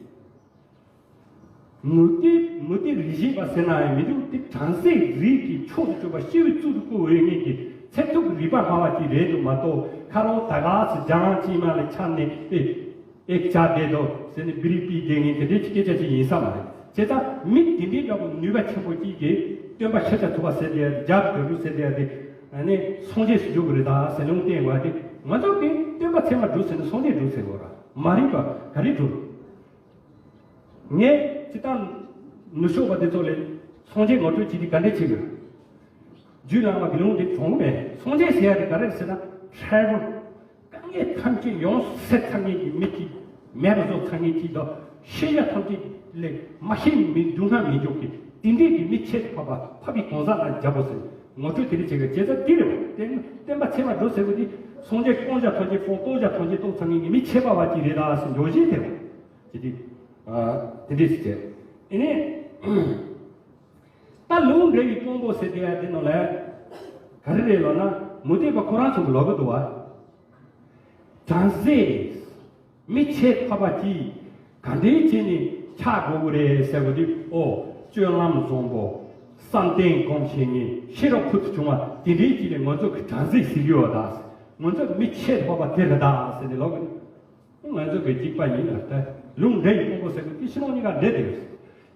མུ་སྟེགས་མུ་སྟེགས་རིགས་བཞི་པ་ཟེར་ན་ཡང་མི་འདུག་དེ་བྲམ་ཟེ་རིགས་ཀྱི་མཆོག་ཏུ་གྱུར་པ་སྤྱི་བོའི་གཙུག་ཏུ་བཀུར་འོས་ངེས་ཀྱི་ཚད་ཐུབ་རིག་པ་སྨྲ་བ་ཅིག་རེད་འདུག་མ་གཏོགས། ཁ་རོག་ད་ག་སེ་སྦྱང་ཅིག་མ་ལ་ཆགས་ནས་ཨེ་ཨེ་བྱ་བསྡད་དོ་ཟེར་ནས་བི་རི་པི་བསྡད་ངེས་དེ་འདྲའི་སྐད་ཆ་ཅིག་ཡིན་ས་མ་རེད། བྱས་ཙང་མི་དེ་འདྲའི་འདྲ་པོ་ནུས་པ་ཆེན་པོ་ཅིག་གིས་སྟོན་པ་ཤཱཀྱ་ཐུབ་པ་ཟེར་དེ་རྒྱབ་དོད་རུ་ཟེར་དེ་དེ་ནི་སངས་རྒྱས་སུ་འཇུག་གི་རེད་ད་ཟེར་ལུང་བསྟན་བ་དེ་ང་ཚོ་གིས་སྟོན་པ་ཚད་མར་སྒྲུབ་ཟེར་ནས་སངས་རྒྱས་སྒྲུབ་ཟེར་བ་ར་མ་རིག་པ་ག་རེ་སྒྲུབ། ངས་སྤྱིར་བཏང་ནུབ་ཕྱོགས་པ་དེ་ཚོ་ལས་སངས་རྒྱས་ངོ་སྤྲོད་བྱེད་དུས་ག་འདྲ་བྱེད་དགོས། རྒྱུད་ལ་མ་གི་ལུང་དེ་གྲོང་མེད། སངས་རྒྱས་ཟེར་ཡ་དེ་ག་རེ་ཟེར་ན་ཕྲལ་བུ། དཀའ་ངལ་ཐམས་ཅད་ཡོངས་སེལ་ཚར་མཁན་གྱི་མི་གཅིག་མེད་པ་བཟོ་ཚར་མཁན་གཅིག་དང་ཤེས་བྱ་ཐམས་ཅད་ལས་མ་ཤེས་མི་སྡུག་བསྔལ་མི་འཇོག་གི་དེ་འདྲས་ཀྱི་མི་ཆེད་དུ་ཕབ་པ་ཕབ་པའི་གང་ཟག་ལ་རྒྱབ་པོ་ཟེར་ངོ་སྤྲོད་དེ་རེ་བྱེད་དགོས་བྱས་ཙང་འདི་རེད་བ། བསྟན་བསྟན་པ་ཚད་མར་སྒྲུབ་ཟེར་བ་འདི་སངས་རྒྱས་སྤང་བྱ་ཐམས་ཅད་སྤོང་རྟོགས་བྱ་ཐམས་ཅད་རྟོགས་ཚར་མཁན་གྱི་མི་ཆད་པ་བ་ཅིག་རེད་ད་ཟེར་འཇོག་བྱེད་དེ་བ། ཅི་སྟེ། དེ་འདྲས་ཟེར་བྱས། ཨེ་ནས། ད་ལུང་འདྲེ་ཡི་དཔང་པོ་ཟེར་དེ་ཡ་དེ་ནང་ལ། ག་རེ་རེད་ལབ་ན་མུ་སྟེགས་པ་ཁོ་རང་ཚོ་གི་ལོག་གི་འདུག་བ། བྲམ་ཟེ། མི་ཆད་ཕབ་པ་གྱིས། ག་འདྲའི་བྱས་ནས་ཆགས་དགོས་ཀྱི་རེད་ཟེར་བ་དེ་ཨོ། སྤྱོད་ལམ་བཟང་པོ། བསམ་གཏན་སྒོམ་ཤེས་ངེས་ཤེས་རབ་ཕུལ་དུ་བྱུང་བ་དེ་འདྲའི་ཅིག་ལས་ང་ཚོ་གི་བྲམ་ཟེ་ཟེར་གྱི་ཡོད་ད། ང་ཚོ་མི་ཆད་ཕབ་པ་དེ་རེད་ད་ཟེར་ནས་ལོག་གི། ང་ཚོ་གི་གཅིག་པ་ཡིན་ལ་ད་ལུང་འདྲེ་ཡི་དཔང་པོ་ཟེར་གི་དེ་ཕྱི་ནང་གཉིས་ཀ་འདྲེ་དེ་རེད།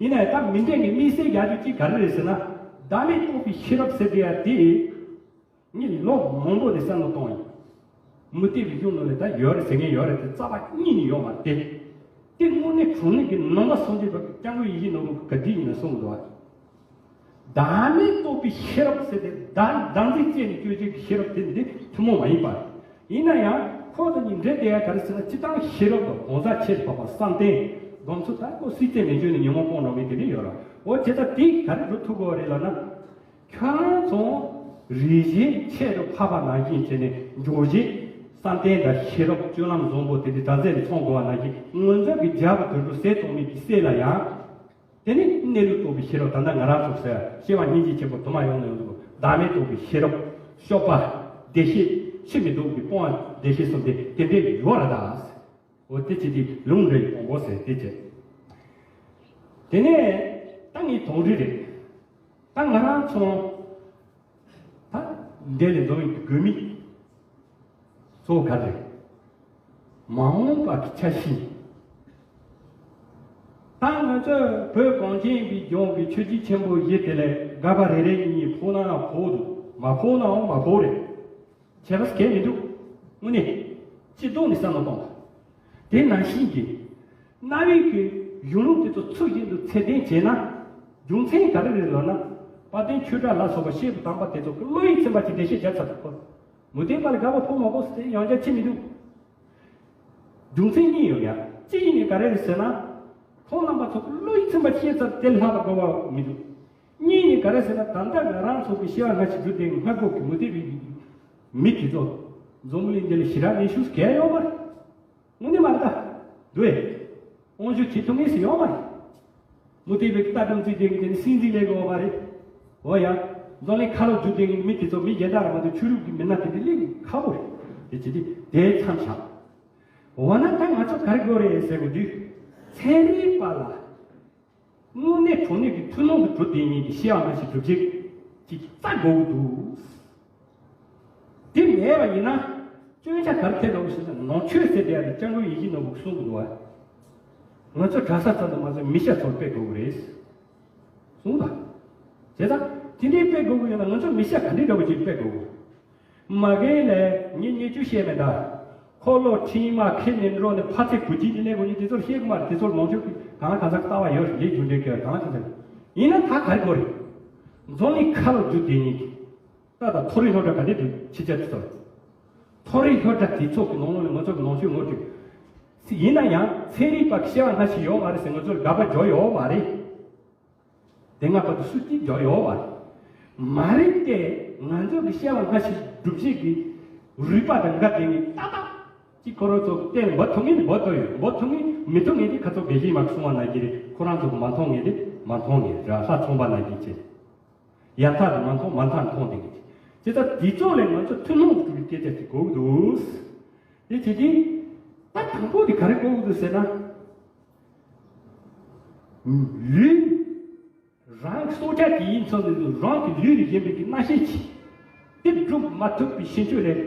ཡིན་ནའི་ད་མི་འདྲེ་གི་དམིགས་བསལ་རྒྱག་རྒྱུ་གཅིག་ག་རེ་རེད་ཟེར་ན། བདག་མེད་རྟོགས་པའི་ཤེས་རབ་ཟེར་དེ་ཡ་དེ། ངས་ལོ་མང་པོ་ནས་བསམ་བློ་གཏོང་ཡིན། མུ་སྟེགས་པའི་གཞུང་ནང་ལ་ད་ཡོད་རེད་ཟེར་མཁན་ཡོད་རེད་དེ་རྩ་བ་ཉིད་ནས་ཡོད་མ་རེད་དེ། དེ་དངོས་གནས་དྲང་གནས་ཀྱི་ནང་པ་སངས་རྒྱས་པ་སྐྱབས་མགོན་ཡིད་བཞིན་ནོར་བུ་ག་དུས་ཡིན་ན་གསུངས་འདུག་བ། བདག་མེད་རྟོགས་པའི་ཤེས་རབ་ཟེར་ཏེ་བདག་བདག་འཛིན་རྩད་ནས་གཅོད་བྱེད་ཀྱི་ཤེས་རབ་དེ་འདི་ཐུན་མོང་མ་ཡིན་པ། ཡིན་ན་ཡང་ཁོ་དང་གཉིས་འབྲེལ་བསྡད་ཡ་ག་རེ་ཟེར་ན་སྤྱིར་བཏང་ཤེས་རབ་དང་གང་ཟག་ཆེད་དུ་ཕབ་པ་བསམ་གཏན་སྒོམ་ཚུལ་ལྟར་ཁོ་སྲིད་རྩེ་མི་འཇོག་ནས་ཉོན་མོངས་སྤོང་འགྲོ་མི་དེ་འདྲ་ཡོད་ར། འོ་བྱས་ཙང་དེ་ག་རེ་སྒྲུབ་ཐུབ་དགོས་རེད་ལབ་ན། ཁྱོད་རང་ཚོ་རིགས་ཞེན་ཆེད་དུ་ཕབ་པ་ནང་བཞིན་བྱས་ནས་འཇོག་བྱེད་བསམ་གཏན་དང་ཤེས་རབ་སྤྱོད་ལམ་བཟང་པོ་དེ་འདྲ་དྲག་རྩལ་ནས་ཚོང་དགོས་པ་ནང་བཞིན་ང་ཚོ་གི་རྒྱབ་དུ་འགྲོ་ཟས་གཏོང་མི་གི་སྲས་ལ་ཡང་། དེ་ནི་གནས་ལུགས་རྟོགས་པའི་ཤེས་རབ་ད་ལྟ་ང་རང་ཚོ་ཟེར་སྐྱེ་བ་སྙིང་རྗེ་ཆེན་པོ་དུ་མ་ཡོང་ནས་ཡོང་འདུག་བདག་མེད་རྟོགས་པའི་ཤེས་རབ་གཤོག་པ་བདེ་གཤེགས་འཆི་མེད་རྟོགས་པའི་སྤོང་བ་བདེ་གཤེགས་གསུམ་དེ་དེ་འདྲའི་ཡོད་ར་ད། འོ་དེ་ཅི་སྟེ་ལུང་འདྲེ་ཡི་དཔང་པོ་ཟེར་དེ་བྱས། དེ་ནས་ད་ངའི་དོགས་འདྲི་རེད། ད་ང་རང་ཚོ་ད་འདི་ལས་འཛོམས་ཡོད་པའི་དགོས་དམིགས་གཙོ་བོ་ག་རེ་རེད། མ་འོངས་པ་གི་འཆར་གཞི། ད་ང་ཚོས་བོད་གངས་ཅན་པའི་ལྗོངས་ཀྱི་ཆོས་བརྒྱུད་ཆེན་པོ་བཞི་དེ་ལས་སྒར་པ་རེ་རེ་གཉིས་གཉིས་ཕོག་ན་ཡང་ཕོག་འདུག་མ་ཕོག་ནའང་མ་ཕོག་རེད། བྱས་པ་གལ་མི་འདུག་དངོས་གནས་སྤྱི་ལྡོག་ནས་བསམ་བློ་གཏོང་དགོས། དེ་ནང་བཞིན་གྱི་རྣ་བའི་གི་གཞུང་ལུགས་དེ་ཚོ་ཚུལ་བཞིན་དུ་ཚད་ལྡན་བྱས་ན། རྒྱུ་མཚན་ག་རེ་རེད་ལབ་ན། དཔལ་ལྡན་ཆོས་གྲགས་ལ་སོགས་པ་སྐྱེས་བུ་དམ་པ་དེ་ཚོ་གི་བློ་ཡིད་ཚིམ་པ་ཅིག་འགྲེལ་བཤད་རྒྱག་ཚར་འདུག་གོ། མུ་སྟེགས་པ་ལ་སྒར་པ་ཕོག་མ་ཕོག་ཟེར་ཡང་བསྐྱར་ཕྱེ་མི་འདུག་རྒྱུ་མཚན་གཉིས་ཡོད་ཡ། གཅིག་ཡིན་ནི་ག་རེ་རེད་ཟེར་ན། ཁོང་རྣམ་པ་ཚོ་གི་བློ་ཡིད་ཚིམ་པ་ཤེས་ཚར་དེ་ལྷག་པ་དགོས་པ་མི་འདུག་གཉིས་ནི་ག་རེ་ཟེར་ན་ད་ལྟ་ང་རང་ཚོ་གི་སྐྱེ་བ་སྔ་ཕྱི་རྒྱུ་དེ་སྔ་གོ་གི་མུ་སྟེགས་པའི་མི་དེ་ཚོ་འཛམ་བུ་གླིང་འདི་ལ་ཞེ་དྲག་ནུས་ཤུགས་གང་ཡང་ཡོད་མ་རེད། དངོས་གནས་མ་རེད་ད། འདུག་ཨེ། དབང་ཤུགས་བྱེད་ཐུབ་ངེས་སུ་ཡོད་མ་རེད། མུ་སྟེགས་པའི་ལྟ་གྲུབ་འཛིན་བསྡད་མཁན་དེ་ནི་སྲིད་འཛིན་ལས་དགོས་པ་རེད། འོ་ཡ། འཛམ་གླིང་ཁ་ལོ་བསྒྱུར་བསྡད་མཁན་མི་དེ་ཚོ་མི་གཞན་དག་རེད་མ་གཏོགས་ཆོས་ལུགས་ཀྱི་མི་སྣ་དེ་འདྲ་སླེབས་ཁག་པོ་རེད། དེ་བྱེད་དུས་དེ་མཚམས་བཞག་འོ་ན་ད་ང་ཚོ་ག་རེ་དགོས་རེད་ཟེར་དགོས་དུས། ཚན་རིག་པ་ལ། དངོས་གནས་དྲང་གནས་ཀྱི་ཐུན་མོང་དུ་གྲུབ་བསྡད་མཁན་གྱི་ཤེས་ཡོན་ལ་ཞིག་སྒྲུབ་བྱེད་ཅིག་བཙལ་དགོས་ཀྱི་འདུག་དེ་མེད་པ་ཡིན་ན་སྐྱོན་ཆ་ག་རེ་ཐེབས་འགྲོ་གི་ཟེར་ན་ནང་ཆོས་ཟེར་དེ་ཡང་སྐྱབས་མགོན་ཡིད་བཞིན་ནོར་བུས་གསུངས་འདུག་བ། ང་ཚོ་གྲྭ་ས་ཚང་དུ་མ་ཚོ་མི་ཤ་ཚོར་སྤེལ་དགོས་ཀྱི་རེད། གསུངས་པ། བྱས་ཙང་དེ་འདྲའི་སྤེལ་དགོས་ཀྱི་ཡོད་ན་ང་ཚོ་མི་ཤ་ག་འདྲའི་འདྲ་བོ་ཅིག་སྤེལ་དགོས་ཀྱི། མ་རྒན་ལས་ངས་ཉེས་སྐྱོན་བཤད་མེད་ད། འཁོར་ལོ་ཁྲིད་མ་ཁྱེར་ནས་འགྲོ་ནས་ཕ་ཚིག་བུ་སྐྱིད་ནས་ལས་དགོས་ཉེས་དེ་ཚོར་བཤད་གི་མ་རེད། དེ་ཚོར་ནང་ཆོས་ཀྱི་གང་ལ་གང་འཚམ་ལྟ་བ་ཡོད་རེད། ལས་རྒྱུ་འབྲས་ཀྱི་གང་ལ་གང་འཚམ་ཡིན་ན་ད་ག་རེ་དགོས་རེད། འཛམ་གླིང་ཁ་ལོ་བསྒྱུར་བསྡད་ཉིན་གྱི་ད་ད་མཐོ་རིམ་སློབ་གྲྭ་ག་འདྲས་འདུག་ཕྱི་རྒྱལ་དུ་ཚོར་མཐོ་རིམ་སློབ་གྲྭ་དེ་ཚོ་གི་ནང་ལོགས་ནས་ང་ཚོ་གི་ནང་ཆོས་ངོ་སྤྲོད་ཡིན་ན་ཡང་ཚན་རིག་པ་གི་བཤད་པ་སྔ་ཕྱི་ཡོད་མ་རེད་ཟེར་ང་ཚོར་དགག་པ་འཇོག་ཡོད་མ་རེད། དེ་སྔ་བར་དུ་སུ་གཅིག་འཇོག་ཡོད་པ་མ་རེད་དེ། ང་ཚོ་གི་བཤད་པ་སྔ་ཕྱི་སྒྲུབ་བྱེད་ཀྱི་རིག་པ་དང་འགལ་ཏེ་ནི་ཏག་ཏག་ཅིག་ཁོ་རང་ཚོ་གཏན་འབེབས་ཐུབ་ངེས་ནི་འབེབས་ཐུབ་ཡོད། འབེབས་ཐུབ་ངེས་མི་ཐུབ་ངེས་དེ་ཁ་ཚོ་དགེ་བཤེས་མ་གསུང་བ་ན་གི་རེད། ཁོ་རང་ཚོ་གི་མ་མཐོང་ངེས་དེ་མ་མཐོང་ངེས་ར། ལྷ་ཚོང་པ་ན་གི་ཅེས་ཡར་ཐག་དེ་མ་མཐོང་མར་ཐག་མཐོང་དེ་གི་ཅེས། དེ་ལྟར་འདི་ཚོ་ལས་ང་ཚོ་ཐུན་མོང་དུ་གྲུབ་པའི་སྐད་ཆ་ཅིག་གོ་གི་འདུག་དེ་བྱེད་དུས། ད་དང་པོ་དེ་ག་རེ་གོ་གི་འདུག་ཟེར་ན། ལུས། རང་གི་སྲོག་ཆགས་ཀྱི་ཡིན་ཚོད་འདི་ཚོ་རང་གི་ལུས་ལས་གཞན་པའི་གི་རྣམ་ཤེས་ཀྱིས། དེ་སྒྲུབ་མ་ཐུབ་པའི་ཕྱིན་ཆད་ལས།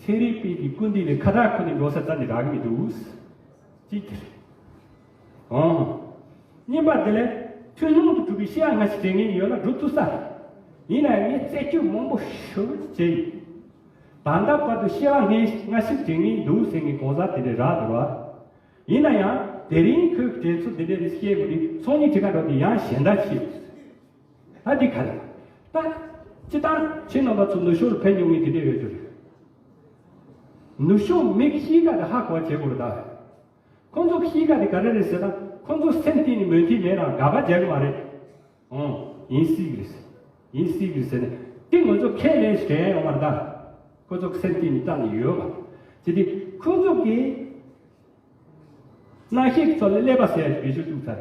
ཚན་རིག་པའི་གི་སྐུལ་འདེད་ལས་ཁ་བརྡ་ཁོ་ནས་འགྲོ་ས་རྩ་ནས་རག་གི་མི་འདུག་གཅིག་དེ་རེད། ཨང་། གཉིས་པ་དེ་ལས་ཐུན་མོང་དུ་གྲུབ་པའི་ཤེས་པ་སྔ་ཕྱི་འདྲེས་ངེས་ཡོད་ན་སྒྲུབ་ཐུབ་ས། ཡིན་ན་ཡང་ངས་རྩད་གཅོད་མང་པོ་ཞེ་པོ་ཅིག་བྱས་ཡིན། ད་ལྟ་བར་དུ་ཤེས་པ་སྔ་སྔ་ཕྱི་འདྲེས་ངེས་འདུག་ཟེར་མཁན་གང་ཟག་དེ་འདྲ་རག་འདུག་ར། ཡིན་ན་ཡང་དེ་རིང་ཁོས་དྲན་ཚུལ་འདི་འདྲ་རེ་བཤད་དགོས་དུས་སང་ཉིན་དེ་ག་འགྲོ་དུས་ཡང་གཞན་དག་བྱེད། ད་འདི་ག་རེད། ད། སྤྱིར་བཏང་ཁྱེད་རྣམ་པ་ཚོ་ནུབ་ཕྱོགས་ལ་ཕེབས་མྱོང་མཁན་དེ་འདྲ་ཡོད་རྒྱུ་རེད། ནུབ་ཕྱོགས་མི་གཤིས་ཀ་དེ་ཧ་གོ་བྱེད་དགོས་རེད་ད། ཁོང་ཚོ་གཤིས་ཀ་དེ་ག་རེ་རེད་ཟེར་ན་ཁོང་ཚོ་སེམས་གཏིང་ནས་མོས་མཐུན་མེད་ན་དགག་པ་རྒྱག་གི་མ་རེད། ཨང་། ཡིན་སྲིད་གི་རེད། ཡིན་སྲིད་གི་རེད་ཟེར་ནས་དེ་ང་ཚོ་ཁས་ལེན་དྲན་ཡོང་བ་རེད་ད། ཁོང་ཚོ་སེམས་གཏིང་ནས་བཏང་ནས་ཡོད་པ། དེ་དུས་ཁོང་ཚོ་གིས། རྣམ་ཤེས་ཀྱི་ཚོགས་ལ་ཀླད་པ་ཟེར་ཡག་བེད་སྤྱོད་བཏང་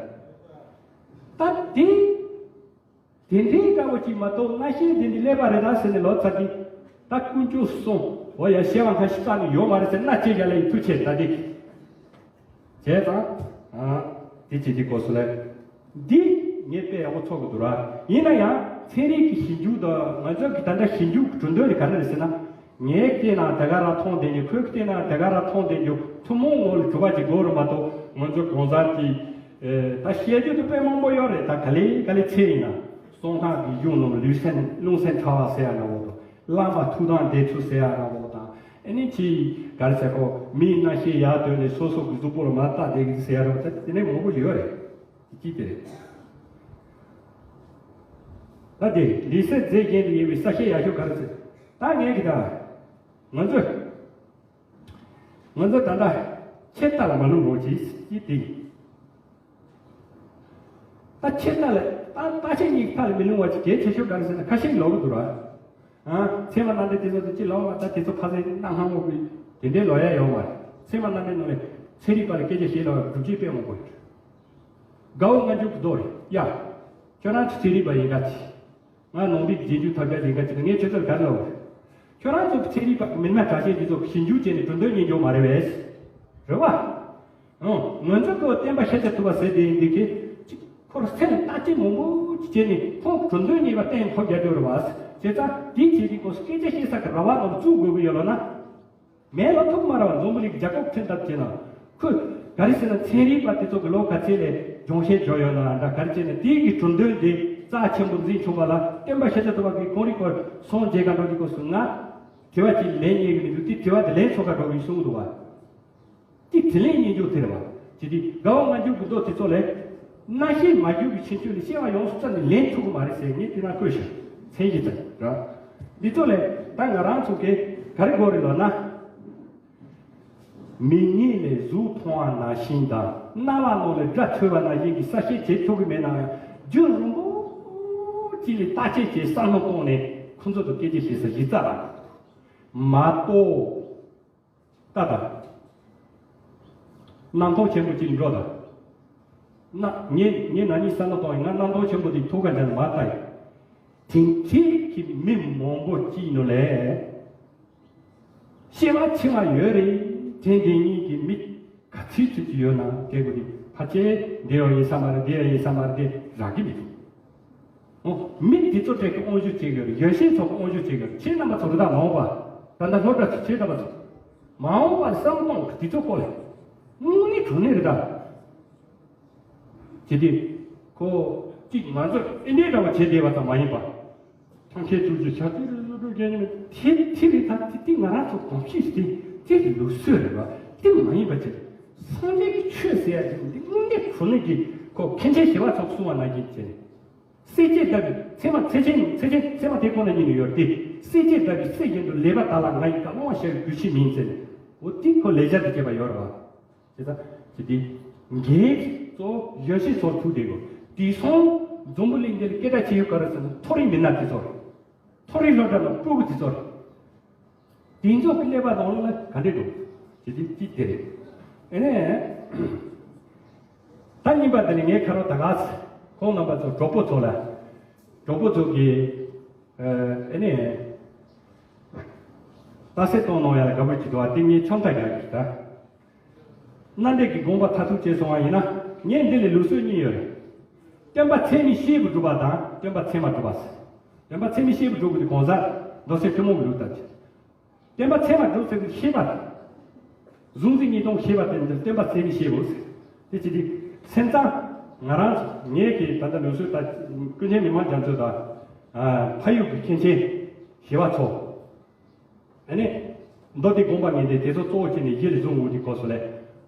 ཚར། ད་དེ། དེ་འདྲའི་དཀའ་བོ་ཅིག་མ་གཏོགས་རྣམ་ཤེས་དེ་འདི་ཀླད་པ་རེད་ད་ཟེར་ནས་ལོག་ཚར་དུས། ད་དཀོན་མཆོག་གསུམ། འོ་ཡ་ཤེས་པ་སྔ་ཕྱི་རྩ་ནས་ཡོད་མ་རེད་ཟེར་ན་ཅི་བྱ་ལ་ཡི་ཐུགས་ཆེ་ད་དེ། བྱས་ཙང་། ཨ། དེ་བྱེད་ཀྱི་གོ་སོ་ལེ། འདི་ངས་དཔེ་ཡག་པོ་ཚོར་གི་འདུག་ར། ཡིན་ན་ཡང་ཚན་རིག་གི་ཞིབ་འཇུག་དང་ང་ཚོ་གི་ད་ལྟ་ཞིབ་འཇུག་གི་གྲུབ་འབྲས་དེ་ག་རེ་རེད་ཟེར་ན། ངའི་སྐད་ནང་དེ་ག་རང་མཐོང་བསྡད་རྒྱུ། ཁོའི་སྐད་ནང་དེ་ག་རང་མཐོང་བསྡད་རྒྱུ། ཐུན་མོང་ངོ་ལ་གྲུབ་པ་ཅིག་དགོས་རེད་མ་གཏོགས་ང་ཚོ་གང་ཟག་གི། ཨེ། ད་བཤད་རྒྱུ་དེ་དཔེ་མང་པོ་ཡོད་རེད། ད་ག་ལེ་ག་ལེ་ཚེ་ཡིན་ན་གསང་སྔགས་ཀྱི་གཞུང་ནང་ལུས་སེམས་རླུང་སེམས་ཕྲ་བ་ཟེར་ཡ་འདྲ་བོ་དང་། བླ་མ་ཐུགས་དམ་བདེ་ཚུལ་ཟེར་ཡ་འདྲ་བོ་དང་། ཨ་ནི་ཅི་ག་རེ་ཟེར་གོ། མིའི་རྣམ་ཤེས་ཡར་བཏོན་ནས་སོ་སོ་གི་གཟུགས་པོ་ལ་མར་བཏགས་བསྡད་ཀྱི་ཟེར་ཡ་འདྲ་བོ་ད་དེ་ནས་མང་པོ་ཡོད་རེད། དེ་ཅི་དེ་རེད། ད་དེ་ལུས་སེམས་རྫས་གཞན་དུ་ཡིན་པའི་ས་ཤེས་ཡག་ཤོས་ག་རེ་ཟེར། ད་ངས་གི་ད། ང་ཚོས། ང་ཚོ་ད་ལྟ་ཆེ་ལྟ་ལ་མ་ལུས་རོགས་གྱིས་ཀྱི་དེ། ད་ཆེ་ལྟ་ལ་ད་ལྟ་ཆེ་གཉིས་ལྟ་ལ་མི་ལུས་པ་ཅིག་གལ་ཆེ་ཤོས་ག་རེ་ཟེར་ན་ཁ་ཤས་ལོག་གི་འདུག་ར། ཨ། ཚད་མ་རྣམ་འགྲེལ་དེ་ཚོ་དེ་ཅི་ལོག་མ་ད་དེ་ཚོ་ཕ་སེ་གནའ་སྔ་མོ་གི་དེ་འདྲའི་ལོག་ཡ་ཡོད་མ་རེད། ཚད་མ་རྣམ་འགྲེལ་ནང་ལས་ཚན་རིག་པ་ལ་སྐད་ཆ་བཤད་ལ་སྒྲུབ་བྱེད་དཔེ་མང་པོ་ཡོད། དགའ་བོ་ང་འཇུག་གི་རྡོ་རེད་ཡ། ཁྱོད་རང་ཚོ་ཚན་རིག་པ་ཡིན་ག་ཅི། ང་ནང་པའི་རྗེས་འཇུག་ཐབས་ཀྱ་ལིང་ག་ཅིག་ངས་ཁྱོད་ཚོར་ག་རེ་ལབ་དགོས་རེད། ཁྱོད་རང་ཚོ་ཚན་རིག་པ་མི་སྣ་གྲགས་ཅན་འདི་ཚོ་ཞིབ་འཇུག་བྱས་ནས་གྲུབ་དོན་རྙེད་རྒྱུ་མ་རེད་པས། རེད་བ། ཨང་། ང་ཚོ་གི་བསྟན་པ་ཤཱཀྱ་ཐུབ་པ་ཟེར་དེ་འདི་གི་ཅིག་ཁོར་སེམས་བརྟག་དཔྱད་མང་པོ་ཅིག་བྱས་ནས་ཁོང་གྲུབ་དོན་རྙེད་པ་གཏན་ཐོབ་རྒྱག་རྒྱུ་རེད་བ། བྱས་ཙང་དེའི་ཆེད་དུ་ཁོ་སྐད་ཆ་བཤད་ས་གི་ར་བ་ནང་བཙུགས་དགོས་ཀྱི་ཡོད་ལ་ན། མེད་ལ་ཐུག་མ་ར་བ་འཛམ་བུ་གླིང་རྒྱལ་ཁབ་ཁྲིམས་ལྟར་བྱས་ན། ཁོས་ག་རེ་ཟེར་ན་ཚན་རིག་པ་དེ་ཚོ་གི་ལོ་ག་ཚད་ལས་སྦྱོང་བཤད་བྱས་ཡོད་ན་འདྲ་ག་རེ་བྱས་ན་དེའི་གི་གྲུབ་དོན་དེ་རྩ་ཆེན་པོ་འཛིན་ཆོག་པ་ལ་བསྟན་པ་ཤཱཀྱ་ཐུབ་པ་གི་གོང་རིམ་སྐོར་སངས་རྒྱས་ག་འགྲོ་གི་སྐོར་སུ་ང་དྲི་བ་ཅིག་ལན་རྙེད་གི་མི་འདུག་དེ་དྲི་བ་དེ་ལན་ཚོགས་ཀ་འགྲོ་གི་གསུངས་འདུག་བ། དེ་དྲིས་ལན་རྙེད་རྒྱུ་དེ་རེད་བ། ཇི་སྟེ་དགའ་བོ་ང་འཇུག་གི་མདོ་དེ་ཚོ་ལས། རྣམ་ཤེས་མ་གྱུར་པའི་ཕྱིན་ཆད་ལ་སྐྱེ་བ་ཡོངས་སུ་བཙལ་ནས་ལེན་ཐུབ་ཀྱི་མ་རེད་ཟེར་ངས་དེ་ན་བཀོད་ཤག་མཚན་གཞི་ཙམ་ར། འདི་ཚོ་ལས་ད་ང་རང་ཚོ་གས་ག་རེ་དགོས་རེད་ལབ་ན། མིག་གཉིས་ནས་གཟུགས་མཐོང་བ་ནང་བཞིན་དང་རྣ་བ་ནང་ལས་སྒྲ་ཐོས་པ་ནང་བཞིན་གྱི་གསལ་བཤད་བྱེད་ཐུབ་ཀྱི་མེད་ན་ཡང་རྒྱུན་རིང་པོ་གཅིག་ལ་བརྟག་དཔྱད་བྱས་བསམ་བློ་གཏོང་ནས་ཁོ་ཚོ་དང་སྐད་ཆ་བཤད་ས་གཞི་རྩ་ར། མ་གཏོགས། ལྟ་དང་། རྣམ་རྟོག་ཆེན་པོ་གཅིག་འགྲོ་དང་། ན་ངས་ངས་ན་ནིང་བསམ་བློ་གཏོང་ཡིན་ང་རྣམ་རྟོག་ཆེན་པོ་དེ་ཐུག་ག་འདྲ་ནས་མ་ལྟ་ཡིན། དེང་དུས་ཀྱི་མི་མང་པོ་གཅིག་ནང་ལས། སྐྱེ་བ་ཕྱི་མ་ཡོད་རེད་དྲན་དེ་ཉིད་ཀྱི་མི་ག་ཚོད་ཚོད་ཀྱི་ཡོད་ན་དེ་གོ་དེ་ཕལ་ཆེར་འདི་ཡང་ཡིན་ས་མ་རེད་འདི་ཡང་ཡིན་ས་མ་རེད་དེ་རག་གི་མི་འདུག་ཨོ། མི་འདི་ཚོ་གྲས་ཀྱི་དབང་ཤུགས་བྱེད་དགོས་རེད། ཡོན་ཤེས་ཚོགས་ཀྱི་དབང་ཤུགས་བྱེད་དགོས་རེད། ཁྱེད་རྣམ་པ་ཚོ་རེ་ད་མ་འོངས་པ། ད་ལྟ་སློབ་གྲྭ་ཚོ་ཁྱེད་རྣམ་པ་ཚོ། མ་འོངས་པར་བསམ་བློ་གཏོང་དགོས་འདི་ཚོ་སྐོར་ལ། དངོས་གནས་དྲང་གནས་རེད་ད། བྱེད་དུས། ཁོ། གཅིག་ང་ཚོ་ཨེ་འདྲའི་འདྲ་བ་བྱེད་བསྡད་པ་ཙམ་མ་ཡིན་པ། ཐང་ཁའི་ཐུགས་རྗེ་ཆ་ཚུལ་རེ་བཟོ་འགྲོ་རྒྱལ་ཉམས་དེ་དེ་རེད་ད་དེ་དེ་ང་རང་ཚོ་གོམས་གཤིས་དེ་དེ་ལུགས་སྲོལ་རེད་བ། དེ་མ་ཡིན་པ་བྱེད། སངས་རྒྱས་ཀྱི་ཆོས་ཟེར་ཡ་དེ་འདི་དངོས་གནས་དྲང་གནས་ཀྱི་ཁོ་མཁན་ཆེན་ཞི་བ་འཚོ་གསུང་བ་ནང་བཞིན་བྱས་ནས། སྲས་བཅས་ལྟ་བུའི་ཚད་མ་ཚད་ཆེན་ཚད་ཆེན་ཚད་མ་དེ་ཁོ་ན་ཉིད་ནས་ཡོད་དེ། སྲས་བཅས་ལྟ་བུའི་སྲས་བཞིན་དུ་ལེགས་པ་དག་ལ་ང་ཡི་བཀའ་སློང་བ་ཞེས་པའི་གུས་ཕྱིར་མིན་ཟེར་ནས། འོ་དེ་ཁོ་ལེགས་སྦྱར་དུ་བྱས་པ་ཡོད་རེད་བ། དེ་ལྟ་ཅི་སྟེ། འགན་གཙོ་བོ་ཡོན་ཤེས་ཚོར་ཐུག་བསྡད་དགོས། དེང་སང་འཛམ་བུ་གླིང་འདིར་སྐད་གྲགས་ཆེ་ཡོད་ག་རེ་ཟེར་ན་མཐོ་རིམ་མི་སྣ་དེ་ཚོ་རེད། མཐོ་རིམ་སློབ་གྲྭ་ལ་སྤྲོ་གི་དེ་ཚོ་རེད། དེ་ཚོ་གི་ཀླད་པ་དང་ལ་ག་འདྲས་འགྲོ། ཅི་སྟེ་ཅི་དེ་རེད། ཨེ་ནས། ད་གཉིས་པ་དེ་ནི་ངའི་ཁ་རོག་ད་ག་ཁོང་རྣམ་པ་ཚོ་གྲོགས་པོ་ཚོ་ལ། གྲོགས་པོ་ཚོ་གི། ཨེ་ནས། ལྟ་གསལ་གཏོང་གནང་ཡ་ལ་དགའ་པོ་ཅིག་འདུག་བ། དེ་ངས་ཆང་ཐག་རྒྱག་གི་ད། རྣམ་འགྲེལ་གྱི་དགོངས་པ་མཐར་ཐུག་བྱས་སོང་བ་ཡིན་ན། ངས་འདི་ལས་ལུགས་སྲོལ་གཉིས་ཡོད་རེད། བསྟན་པ་ཚད་མས་ཤེས་པར་གྲུབ་པ་དང་བསྟན་པ་ཚད་མར་གྲུབ་པ་ཟེར། བསྟན་པ་ཚད་མས་ཤེས་པར་གྲུབ་པ་དེ་གོང་ས་མདོ་སྲིད་ཐུན་མོང་གི་ལུགས་ལྟར་བྱས། བསྟན་པ་ཚད་མར་གྲུབ་ཟེར་བའི་ཤེས་པ་དེ། གཟུང་འཛིན་གཉིས་སྟོང་ཤེས་པ་དེ་འདིར་བསྟན་པ་ཚད་མས་ཤེས་པར་ཟེར། དེ་ཅི་སྟེ། སེམས་ཙམ། ང་རང་ངས་ཀྱི་ད་ལྟ་ལུགས་སྲོལ་ལྟར་ཀུན་མཁྱེན་མི་དམངས་རྒྱ་མཚོ་དང་། ཕ་ཡུལ་གྱི་མཁན་ཆེན་ཞི་བ་འཚོ། ཨ་ནི། མདོ་སྡེ་དགོངས་པ་ངེས་འདི་དེ་ཚོ་གཙོ་བོ་བྱས་ནས་གཞི་ལ་བཟུང་འོང་གི་སྐོར་སོགས་ལས།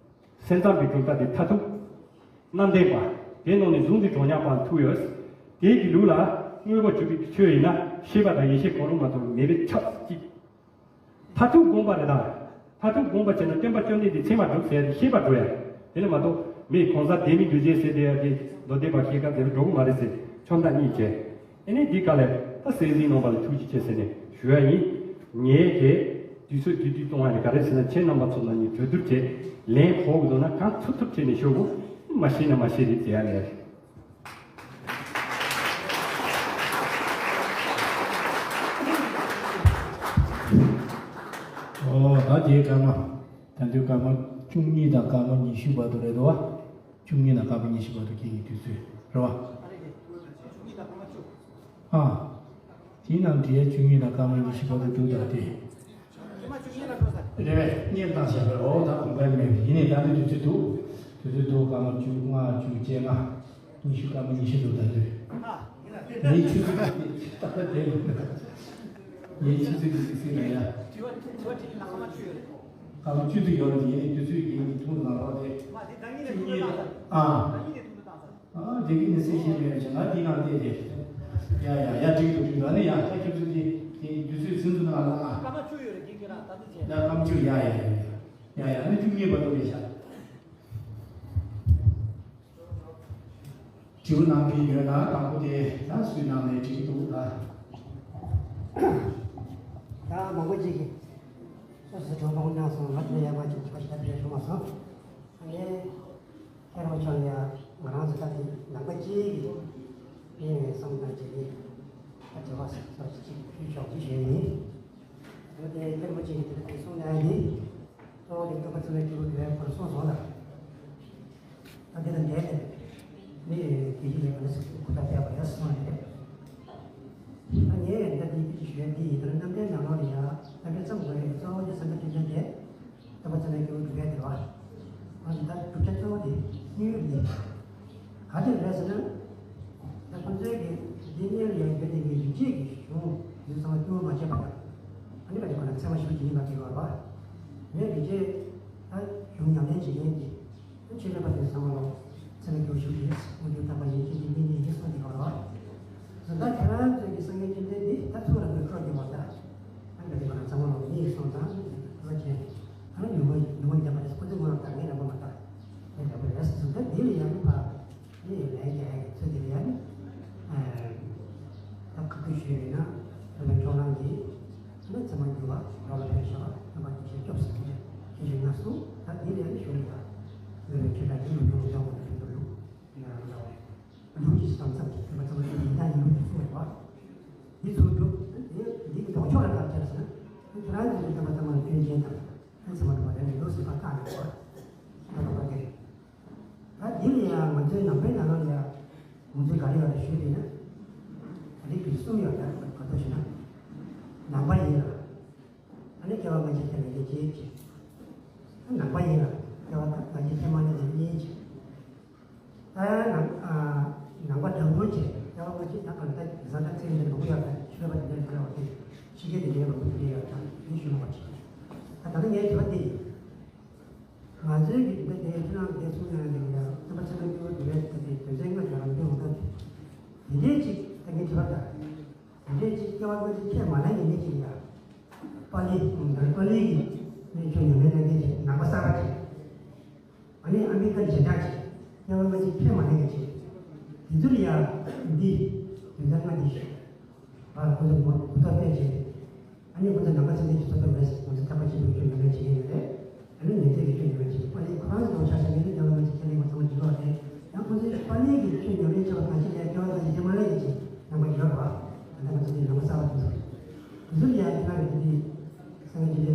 སེམས་ཙམ་པའི་གྲུབ་མཐའ་དེ་མཐར་ཐུག་རྣམ་བདེན་པ། དེ་ནང་ནས་གཟུང་འཛིན་གྲོགས་མཉམ་པ་ཐུག་ཡོད། དེའི་གི་ལུགས་ལ་དངོས་པོ་གྱུར་པའི་ཆོས་ཡིན་ན་ཤེས་པ་དང་ཡེ་ཤེས་གང་རུང་མ་གཏོགས་མེད་པས་ཁྱབ་ཅིག་མཐར་ཐུག་དགོངས་པ་རེད་ད། མཐར་ཐུག་དགོངས་པ་བྱས་ན་བསྟན་པ་བཅོམ་ལྡན་འདས་ཚད་མར་གྲུབ་ཟེར་ཏེ་ཤེས་པར་འགྲོ་ཡ། དེ་ལས་མ་གཏོགས་མི་གང་ཟག་བདེན་མིན་འདུ་བྱེད་ཟེར་དེ་ཡ་དེ་མདོ་སྡེ་པ་ཤེས་ཁ་དེ་ལ་འགྲོ་གི་མ་རེད་ཟེར་ཆོམ་ཐག་གཉིས་བྱས། ཨེ་ནས་འདི་ག་ལས་ད་སྲིད་འཛིན་རྣམ་པ་ལ་ཐུགས་རྗེ་ཆེ་ཟེར་ནས་ཞུ་ཡ་ཡིན། ངས་དེ་དུས་ཚོད་དུས་དུས་གཏོང་བ་ནི་ག་རེ་ཟེར་ན་ཁྱེད་རྣམ་པ་ཚོ་ལ་ནི་གྲོས་བསྡུར་བྱས་ལན་ཕོག་གི་འདུག་ན་གང་ཐུབ་ཐུབ་བྱས་ནས་ཤོག་གོ། མ་ཤེས་ན་མ་ཤེས་རེད་ཟེར་ཡ་ལས། ཨོ་ད་དེའི་སྐར་མ། ད་དུང་སྐར་མ་བཅུ་གཉིས་དང་སྐར་མ་ཉི་ཤུ་བར་དུ་རེད་དོ། བཅུ་གཉིས་དང་སྐར་མ་ཉི་ཤུ་བར་དུ་སྐྱེས་ཀྱི་དུས་ཚོད་རེད་བ། ཨ། དེའི་ནང་འབྲེལ་བཅུ་གཉིས་དང་སྐར་མ་ཉི་ཤུ་བར་དུ་འདུག་ད་དེ། རེད་བས་གཉེར་བཏང་བཞག་པས་འོ་ད་གོང་འཕེལ་མེད་པས་ཡིན་ནའི་ད་ལྟ་དུས་ཚོད་འདུག་དུས་ཚོད་འདུག་སྐར་མ་བཅུ་ལྔ་བཅུ་བཅོ་ལྔ། ཉི་ཤུ་སྐར་མ་ཉི་ཤུ་འདུག་ད་དུས། ངའི་ཆུ་ཚོད་ཀྱི་ཏག་ཏག་དེ་ཡིན། ངའི་ཆུ་ཚོད་ཀྱི་ཟིག་ཟིག་རེད་ཡ། སྐར་མ་བཅུ་ཚོད་ཡོད་རེད་ཡིན་ནའི་དུས་ཚོད་ཡིན་ནའི་ཐུང་ནང་རོགས་དེ། བཅུ་གཉིས། ཨ། ཨ་དེ་གི་ནི་སེ་ཤེས་མེད་ཅེ་ང་འདི་ནང་བལྟས་ཏེ། ཡ་ཡ་ཡ་འགྲིག་འདུག་འགྲིག་འདུག་ཨ་ནི་ཡ་ད་ཁྱོད་ཚོ་འདི་དེ་དུས་ཚོད་ཟིན་ཚོད་ནང་ལ་ཨ། སྐར་མ་བཅུ་ཡོད་རེད་ཀྱི་ཁྱོད་རང་ད་ཚོད་བྱས། ཡ་སྐར་མ་བཅུ་ཡ་ཡ་ཡ་ཡ་ཡ་ཨ་ནི་བཅུ་གཉིས་བར་དུ་རེད་ཤག་དྲི་བ་གནང་གི་ཡོད་ན་དང་པོ་དེ་ཡང་སུའི་ནང་ནས་དྲི་གི་འདུག་ད། ད་མང་པོ་ཅིག་གིས་སོ་སོའི་གྲོགས་པོ་གནང་སོང་ང་དེ་ཡག་པ་ཅིག་ཅིག་པ་ཞིག་ད་བྲིས་བྱུང་མ་སོང་། ངས་ཁྱེད་རང་ཚོ་ལ་ང་རང་ཚོ་ད་དེ་ནང་པ་གཅིག་གིས་ངས་བསམ་སྟངས་ཅིག་གིས་ད་དྲི་བ་སོ་སོ་ཅིག་ཕུལ་ཆོག་ཅིག་ཞུས་ཡིན། ད་དེ་ཁྱེད་རང་ཚོ་གཅིག་གིས་དེ་ལ་དེ་གསུངས་ན་ཡང་ཡིན། གཙོ་བོ་དེ་སྟོན་པ་ཚེ་རིང་སྐྱེས་བུ་དེ་བས་ཁོ་རང་གསུངས་སོང་ལ། ད་འདི་ལ་འགྲེལ་ཏེ། མི་དགེ་བཞི་ལས་ག་ནས་ཁུ་ཐག་བཅད་པ་ཡོད་གསུངས་རེད། ད་ངས་ད་འདི་ཀྱི་ཞུ་ཡ་འདི་ཡིན་ད་རྣམ་འགྲེལ་ནང་ལོགས་ལ་ཡ་རྣམ་འགྲེལ་ཙམ་དགོས་རེད། གཙོ་བོ་དེ་སངས་རྒྱས་བཅོམ་ལྡན་འདས་སྟོན་པ་ཚེ་རིང་སྐྱེས་བུ་དེ་བས་དེ་བ། ཨ་ནི་ད་བསྒྲུབ་བྱ་གཙོ་བོ་དེ་དངོས་ཡོད་འདི། ག་དེ་རེད་ཟེར་ན། ད་ཁོ་ཚོའི་གི་འདི་གཉེར་ཡང་ཡོད་དེ་གི་རིག་བྱེད་ཀྱི་གཞུང་ཡུལ་ཚང་མ་སྐྱོར་མ་བྱས་པ་དང་། ཨ་ནི་ག་དེ་ཁོ་ན་ཚད་མ་ཞུགས་ཀྱི་ཡིན་པ་དེ་བ་རེད་བ། ངས་རིག་བྱེད་ད་གཞུང་ཉམས་ལེན་བྱེད་མཁན་གྱི། ཆོས་ལས་པ་དེ་ཚང་མ་ལོ། ཚེ་ལ་སྐྱོ་ཤུགས་ཡིན། དངོས་འབྱོར་ཐར་པ་ཡིན་ཅེས་ཀྱི་གཉེན་ཉེ་ཡིན་གསུངས་ཏེ་གོ་ལ། བཟོ་ལྟ་ཁྱེད་རང་ཚོས་ཀྱི་སངས་རྒྱས་བཅོམ་ལྡན་འདས་ད་ཐུགས་ལ་མི་འཕྲོད་ཀྱི་མ་ད། ཨ་འདྲ་དེ་གོ་ལ་ཚང་མ་ལོ་ཡིན་གསུངས་དང་། བཟོ་ཅན། ཨ་ནི་ཉུང་མ་ཉུང་མ་བརྒྱབ་པ་དེ་ཁོ་ཚོའི་ངོ་ལ་ད་ངས་རང་པོ་མ་ད། ངས་རང་པོ་རེད་བཟོ་ལྟ་འདི་ལ་ཡང་མི་ཕ། ནི་ལས་ཀྱི་ཚུལ་འདི་ལ་ཡང་། ད་ཁ་ཐུག་ཞུས་ཡོད་ན། ད་ལྟ་ཁྱོད་རང་གིས། ནི་ཚད་མ་འགྱུར་བ་རོ་ལ་ཕན་ཞེས་པ་རྣམ་པ་ཉི་ཤུ་སྐྱོབ་ཟིན་ཏེ་ཁྱེད་ཀྱི་ངག་གསུང་ད་འདི་ལས་ནི་ཞུ་ལ་ཡ། འདི་ལས་ཁྱེད་ལ་ཡིན་མི་འགྱུར་བ་འཇོག་པ་ནི་ལུགས་ལུགས་ཀྱི་སྟངས་ཙམ་གྱིས་ཚད་མ་ཚད་མ་ཡིན་ད་ཡིན་མི་ཚུགས་མེད་པ། འདི་ཚུགས་འགྲུབ་འདི་འདི་གི་ལྡོག་ཕྱོགས་ལ་བརྟག་དཔྱད་ཟེར་ན། ཁྱེད་རང་ཚོ་གི་ཚད་མ་ཚད་མ་ལ་སྐྱོན་ཅན་དང་ཚད་མ་འགྲུབ་པ་དེ་ནི་ལུགས་སྲིད་པ་བཀག་མེད་པ། ད་ལྟ་བ་དེ་རེད། ད་འདི་ལ་ཡང་ང་ཚོའི་ནང་པའི་ནང་ལ་ཡང་ང་ཚོས་ག་རེ་ཡོད་ལ་ཞུས་པ་ཡིན་ན། ད་རེས་ཀྱི་གསུམ་ཡོད་ལ་ག་ཐོག་ཞུས་ན། ནང་པ་ཡིན་ལ། ཨ་ནི་སྐྱེ་བ་སྔ་ཕྱི་ཁས་ལེན་གྱི་རྗེས་ཀྱི། ནང་པ་ཡིན་ལ་སྐྱེ་བ་སྔ་ཕྱི་ཁས་མ་ལེན་གྱི་གཉིས་ཀྱི། ད་ནང་ནང་པ་དྲང་པོའི་ཆེད་སྐྱེ་བ་སྔ་ཕྱི་ད་གང་ལྟར་བཟང་ཐབས་ཚད་ལྡན་པ་ཡོད་ལ་ཆོས་པ་དེ་འདྲའི་ག་རེ་བ་དེ་ཕྱི་རྒྱལ་དེ་འདྲའི་བ་དེ་འདྲའི་ཡོད་ལ་ཡིན་ཞུ་མ་བ་ཆེ། ད་ད་ནི་ངའི་དྲི་བ་དེ་ཡིན། ང་ཚོའི་གི་འདི་འདྲའི་ཁྱེད་རང་འདི་གསུང་ཡང་འདི་ཡང་སེམས་པ་ཆེན་པོ་སྐྱེ་བོ་འདི་རེད་ད་དེ་དོན་ཚན་ལྔ་བརྒྱ་རང་འདོན་འོང་ད་དེ་འདྲའི་ཅིག་ད་ངའི་དྲི་བ་ད་དེ་འདྲའི་ཅིག་སྐྱེ་བ་སྔ་ཕྱི་ཁས་མ་ལེན་གི་མི་ཅིག་ཡ། པཱ་ལི། ད་པཱ་ལི་གི་མི་ཆོས་ཉམས་ལེན་གནང་མཁན་ཅིག་ནང་པ་གསར་པ་ཅིག་ཨ་ནི་ཨ་མི་ཀ་ལ་ཞེ་དྲག་ཅིག་སྐྱེ་བ་སྔ་ཕྱི་ཁས་མ་ལེན་མཁན་ཅིག་དེ་ཚོ་ལ་ཡ་འདི་དོན་ཚན་ལྔ་འདི་ཞིག་ཨ་ཁོ་ཚོ་མོ་ཁོ་ཐག་བལྟས་ཅིག་ཨ་ནི་ཁོ་ཚོ་ནང་པ་ཚེ་འདས་ཀྱི་ཚོགས་པའི་ངོས་ནས་ང་ཚོ་ཐག་པ་ཆེན་པོའི་ཆོས་ཉམས་ལེན་བྱེད་ཀྱི་ཡོད་རེད། ཨ་ནི་ཉན་ཐོས་ཀྱི་ཆོས་ཉམས་ལེན་བྱེད་ཀྱི་པཱ་ལིའི་ཁོ་རང་ཚོ་ཆ་བཞག་ན་ནི་རྒྱལ་བ་རིན་པོ་ཆེ་ཚང་མ་འཇུག་ཡོད་རེད། ཡང་ཁོ་ཚོས་པཱ་ལིའི་གི་ཆོས་ཉམས་ལེན་བྱེད་པ་གང་ཅི་ལས་རྒྱལ་བ་རིན་པོ་ཆེ་མ་ལས་ཀྱི་ཆེད་ནང་པ་ཡོད་པ། ད་ལྟ་ང་ཚོ་འདི་ནང་པ་གསར་པ་དེ་ཚོ་རེད། དེ་ཚོ་ལ་ཡང་ཁྱེད་རང་གི་འདི་སངས་རྒྱས་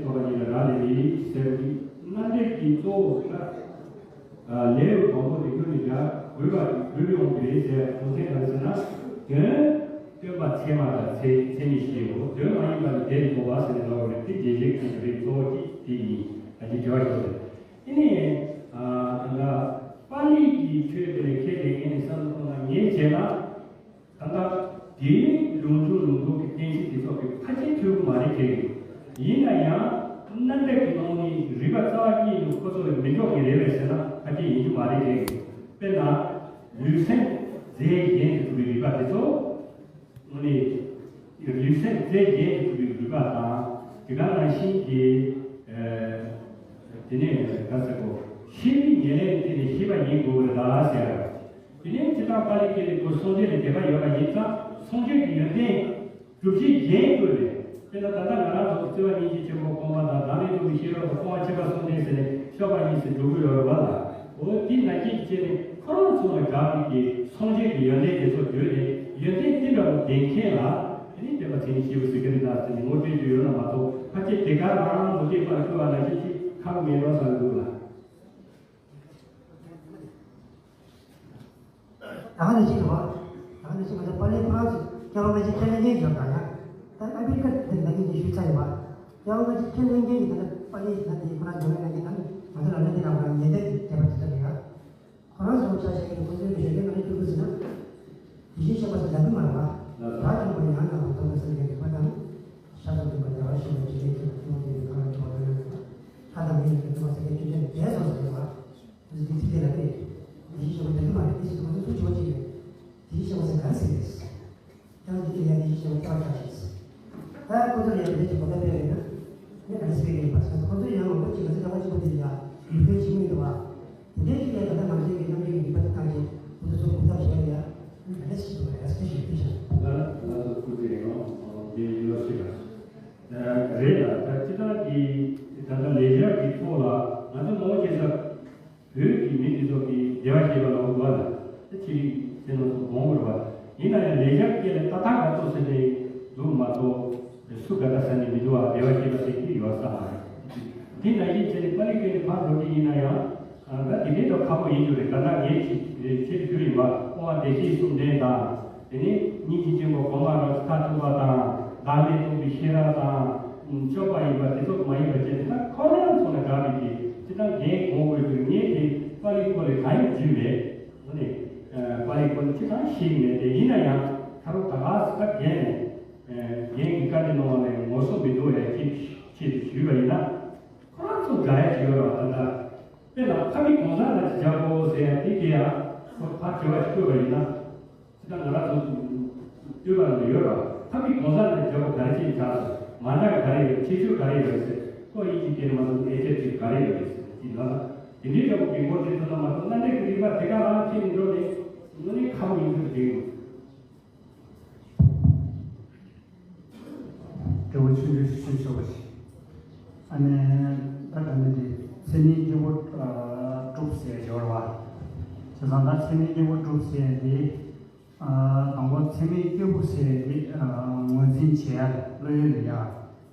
ཐོག་ལ་ཉིད་ལ་རག་ལས་པའི་ཟེར་བ་གི་རྣམ་འགྲེལ་གྱི་གཙོ་བོ་ད། ལེའུ་དང་པོ་དེ་ཁྱོད་ནས་རྒྱག་དགོས་པ་དགོས་པའི་དབང་གིས་རེད་ཟེར། གོང་ཚན་ག་རེ་ཟེར་ན། དོན་སྟོན་པ་ཚད་མ་དང་ཚད་ཚད་མས་ཤེས་པའོ། དོན་མ་ཡིན་པ་ནི་དེ་ལས་ལྡོག་པ་ཟེར་ནས་ལབ་པ་རེད། དེ་རྗེས་འཇུག་གི་རིགས་གཙོ་བོ་གཅིག་དེ་ཡིན། ད་ཅི་དྲི་བ་ཞིག་རེད། དེ་ནས་ད་ལྟ་པཱ་ལི་གི་ཆོས་དེ་ལས་ཁྱེད་དེ་ངས་ནས་བསམ་བློ་གཏོང་ན། ངས་བྱས་ན། ད་ལྟ་དེའི་ལུང་ཕྱོགས་ལུང་ཕྱོགས་ཀྱི་གཏན་ཚིགས་དེ་ཚོ་གི་ཕལ་ཆེར་ཐོས་གི་མ་རེད་དྲན་གི། ཡིན་ན་ཡང་རྣམ་འགྲེལ་གྱི་ནང་ནས་རིགས་པ་རྩ་བ་ཉིད་དུ་ཁོ་ཚོ་ལ་མི་འཇོག་གི་རེད་པས་ཟེར་ན་ཕལ་ཆེར་ཡིན་གྱི་མ་རེད་དྲན་གི། དཔེར་ན་ལུས་སེམས་རྫས་གཞན་དུ་གྲུབ་པའི་རིགས་པ་དེ་ཚོ། དངོས་གནས་ལུས་སེམས་རྫས་གཞན་དུ་གྲུབ་པའི་རིགས་པ་དང་། དེ་ག་ནང་བཞིན་གྱི་ཨ་དེ་ནས་ག་ཟེར་གོ། ཤེས་པའི་ཉེར་ལེན་ལ་བརྟེན་ནས་ཤེས་པ་ཡིན་དགོས་པ་རེད་ད་ཟེར། དེ་ནས་སྤྱིར་བཏང་པཱ་ལི་སྐད་ལ་ཁོ་སངས་རྒྱས་ལ་དད་པ་ཡོད་པ་ཡིན་ཙང་སངས་རྒྱས་ཀྱི་ཡོན་ཏན་སྒྲུབ་བྱེད་གཞན་དགོས་པས། དཔེར་ན་ད་ལྟ་ང་རང་ཚོ་བརྩེ་བ་སྙིང་རྗེ་ཆེན་པོ་སྒོམ་པ་དང་། བདག་མེད་རྟོགས་པའི་ཤེས་རབ་དང་། སྤོང་བ་མཆེད་པ་གསུམ་ལྡན་ཟེར་ནས་མཆོད་པ་གཉིས་ཟེར་འགྲོ་གི་ཡོད་རེད་པ་ལ། འོ་དེ་ནང་བཞིན་བྱས་ནས་ཁོ་རང་ཚོ་ལ་དགའ་བའི་གི་སངས་རྒྱས་ཀྱི་ཡོན་ཏན་དེ་ཚོ་བརྗོད་ནས་ཡོན་ཏན་དེ་འདྲ་བོ་ལྡན་མཁན་ལ་དེ་ནི་དད་པ་ཚད་མས་ཤེས་པ་ཟེར་གི་རེད་ད་ཟེར་ནས་ངོ་སྤྲོད་རྒྱུ་ཡོད་ན་མ་གཏོགས། ཕལ་ཆེར་དེ་ག་རང་ངོ་སྤྲོད་པར་བསྐུལ་བ་ནང་བཞིན་ཅིག་ཁག་མེད་པ་བསམ་འདུག་ལ། ད་ག་ནང་བཞིན་རེད་བ། ད་ག་ནང་བཞིན་ང་ཚོ་པཱ་ལི་ཁོ་རང་ཚོ་སྐྱེ་བ་སྔ་ཕྱི་ཁས་ལེན་མཁན་ཡོད་ད་ཡ། ད་ཨ་མི་རི་ཀ་དེ་ནང་བཞིན་ཞུས་ཚར་ཡོད་བ། སྐྱེ་བ་སྔ་ཕྱི་ཁས་ལེན་མཁན་གྱི་ད་ལྟ་པཱ་ལི་ཡི་ད་དེ་ཁོ་རང་སྦྱོང་བའི་ནང་གི་ད་ང་ཚོ་ལ་ལས་དེ་རང་རང་ཉེ་དེ་དེ་བར་དུ་ད་རེད་ཡ། ཁོ་རང་ཚོ་ཆ་བཞག་གི་ཁོ་ཚོའི་གི་ཞོགས་ཀས་ང་ཚོ་སྐྱོ་པོ་ཟེར་ན། དེ་བཞིན་གཤེགས་པ་ཟེར་ལབ་གི་མ་རེད་བ། ད་ཁྱོད་ཀྱི་ཡང་ན་ཧོ་ཏོ་ཟེར་གི་རེད་པ་དང་། ཤ་ཚ་དུ་མ་བདེ་བ་ཤི་བ་ཇི་ལྟར་ཁྱོད་ཀྱི་ཁྱོད་ཀྱི་ཁོ་རང་ཁྱོད་ཀྱི་ལྷ་དང་མི་ཡི་གི་ཐུབ་པ་ཟེར་གི་ཁྱོད་ཀྱི་འདས་སོང་ཟེར་བ། དེ་ཚིག་དེ་ལ་བལྟས། དེ་བཞིན་གཤེགས་པ་དེ་གི་མ་རེད། དེ་བཞིན་ཁོ་ཚོ་ཚུར་ཕྱོགས་གཅིག་རེད། དེ་བཞིན་གཤེགས་པ་ཟེར་ག་རེ་ཟེར་གི་རེད། ཡང་འདི་ལ་ཡང་འདི་ཞེས་པ་ལྟར་བྱ་ཞེས། ད་ཁོ་ཚོར་ཡང་འདི་ཞེས་པ་ལྟར་སྤེལ་བས་ན། ངས་ག་འདྲ་སྤེལ་གི་ཡིན་པ་ཟེར་ན། ཁོ་ཚོ་ཡང་ངོ་རྒོལ་བྱེད་པ་ཚོ་ལྟ་བ་གཅིག་པ་འདི་ལ་ཡང་ཡིད་སྐྱོ་བྱེད་མི་འདུག་བ། དེ་འདྲའི་ཅིག་ལ་ད་ལྟ་ང་ཚོའི་གི་རྣམ་འགྲེལ་གྱི་རིག་པ་དེ་བཏང་རྗེས་ཁོ་ཚོ་ཚོ་གུག་ཐབས་བྱས་ལ་ཡང་ངས་ག་འདྲ་ཞིག་འདུག་བ་ཡང་སྤེལ་ཞིག་ཕུལ་ཤག་ལ་ལ་སོ་ཁུ་ཚེ་རིང་ལོ་འདི་ཡོད་ཞིག་ལ། རེད་ལ་ད་སྤྱི་བཏང་གི་ད་ལྟ་ལས་འཆར་གྱི་ཐོག་ལ་ང་ཚོ་མང་ཆེ་ས། བོད་ཀྱི་མི་འདི་ཚོ་གིས་བདེ་བ་ཞེས་པ་ལ་འོ་འདུག་བ་ལ། ད་ཕྱི་རིགས་ཚེ་ནང་སོགས་གོང་བུར་བ། ཡིན་ན་ཡང་ལས་འཆར་སྐད་ལ་ཏག་ཏག་ག་ཚོད་ཟེར་ནས་འདུག་མ་གཏོགས། སུ་ག་ད་ཟ་ནས་མི་འདུག་བ། བདེ་བ་ཞེས་པ་ཟེར་གྱི་ཡོད་ས་མ་རེད། དེ་ནང་བཞིན་བྱས་ནས་པཱ་ལི་སྐད་ནས་ཕར་འགྲོ་གི་ཡིན་ན་ཡང་། ད་དེ་འདྲའི་ཐོག་ཁག་པོ་ཡིན་རྒྱུ་རེད། ད་ལྟ་ངས་ཆེད་ཆེད་དུ་ཞུ་ཡིན་པ། སྤོང་བ་བདེ་གཤེགས་གསུམ་ལྡན་དང་། དེ་ནས་སྙིང་རྗེ་ཆེན་པོ་སྒོམ་པ་རབ་མཐར་ཐུག་པ་དང་། བདག་མེད་རྟོགས་པའི་ཤེས་རབ་དང་། མཆོད་པ་ཡིན་པ་དེ་ཚོ་མ་ཡིན་པ་བྱས་ཏེ། ད་ཁོ་རང་ཚོ་ལ་དགའ་བའི་གི་ཅི་ལྟར་འགན་དགོངས་དགོས་རྒྱུ། ངས་དེ་པཱ་ལིའི་སྐོར་ལ་གང་ཡང་བརྗོད་མེད། ཨ་ནི་པཱ་ལིའི་སྐོར་ལ་ཅི་ལྟར་ཤེས་མེད་དེ། ཡིན་ན་ཡང་ད་རུང་ད་ག་ས་ག་འགན་ནས་འགན་གྱི་བཀའ་དྲིན་གནང་བ་ལས་ངོ་སོ་མི་འདུག་ཡ་ཅེས་ཆེད་དུ་ཞུས་པ་ཡིན་ན། ཁོ་རང་ཚོ་དགའ་ཡ་ཅིག་ཡོད་རེད་བ། ད་ལྟ་དཔེར་ན་ཕ་མི་གང་ཟག་ལ་ཅི་བྱ་དགོས་ཟེར་ཡ་དེ་དེ་ཡང་ཁོ་ཕར་དྲི་བ་ཅིག་བཀོད་པ་ཡིན་ན། ད་ང་རང་ཚོ་ལྟོས་པ་ལ་ཡོད་ར། ཕ་མི་གང་ཟག་ལ་རྒྱབ་པ་ག་རེ་བྱས་ཆགས་སོང་། མ་འདྲ་ག་རེ་ཡོད། ཁྱད་ཆོས་ག་རེ་ཡོད་ཟེར། ཁོ་ཡིན་གྱི་དེར་མ་གཏོགས་ཨེ་ཁྱད་ཆོས་ག་རེ་ཡོད་ཟེར་གྱི་ལ། དེ་འདྲའི་འདྲ་པོ་གི་ངོ་དེ་ཚོ་ལ་མ་གཏོགས་རྣམ་འགྲེལ་གྱི་རིག་པ་དེ་ག་རང་ཁྱེད་ནས་འགྲོ་ནས་དངོས་གནས་ཁག་པོ་ཡིན་ཚུལ་དེ་ཡོད། དྲི་བ་ཆུང་ཆུང་ཞིག་ཞུ་ཆོག་པ་ཞིག་ཨ་ནི་ད་ད་ནི་དེ་ཚད་མའི་སྐྱེས་བུ་ཨ་གྲུབ་ཟེར་ཡ་ཡོད་རེད་བ། བྱས་ཙང་ད་ཚད་མའི་སྐྱེས་བུ་གྲུབ་ཟེར་ཡ་དེ། ཨ་དང་པོ་ཚད་མའི་སྐྱེས་བུ་ཟེར་ཡ་དེ་ཨ་ངོས་འཛིན་བྱེད་ཡ་བློ་ཡུལ་ལ་ཡ།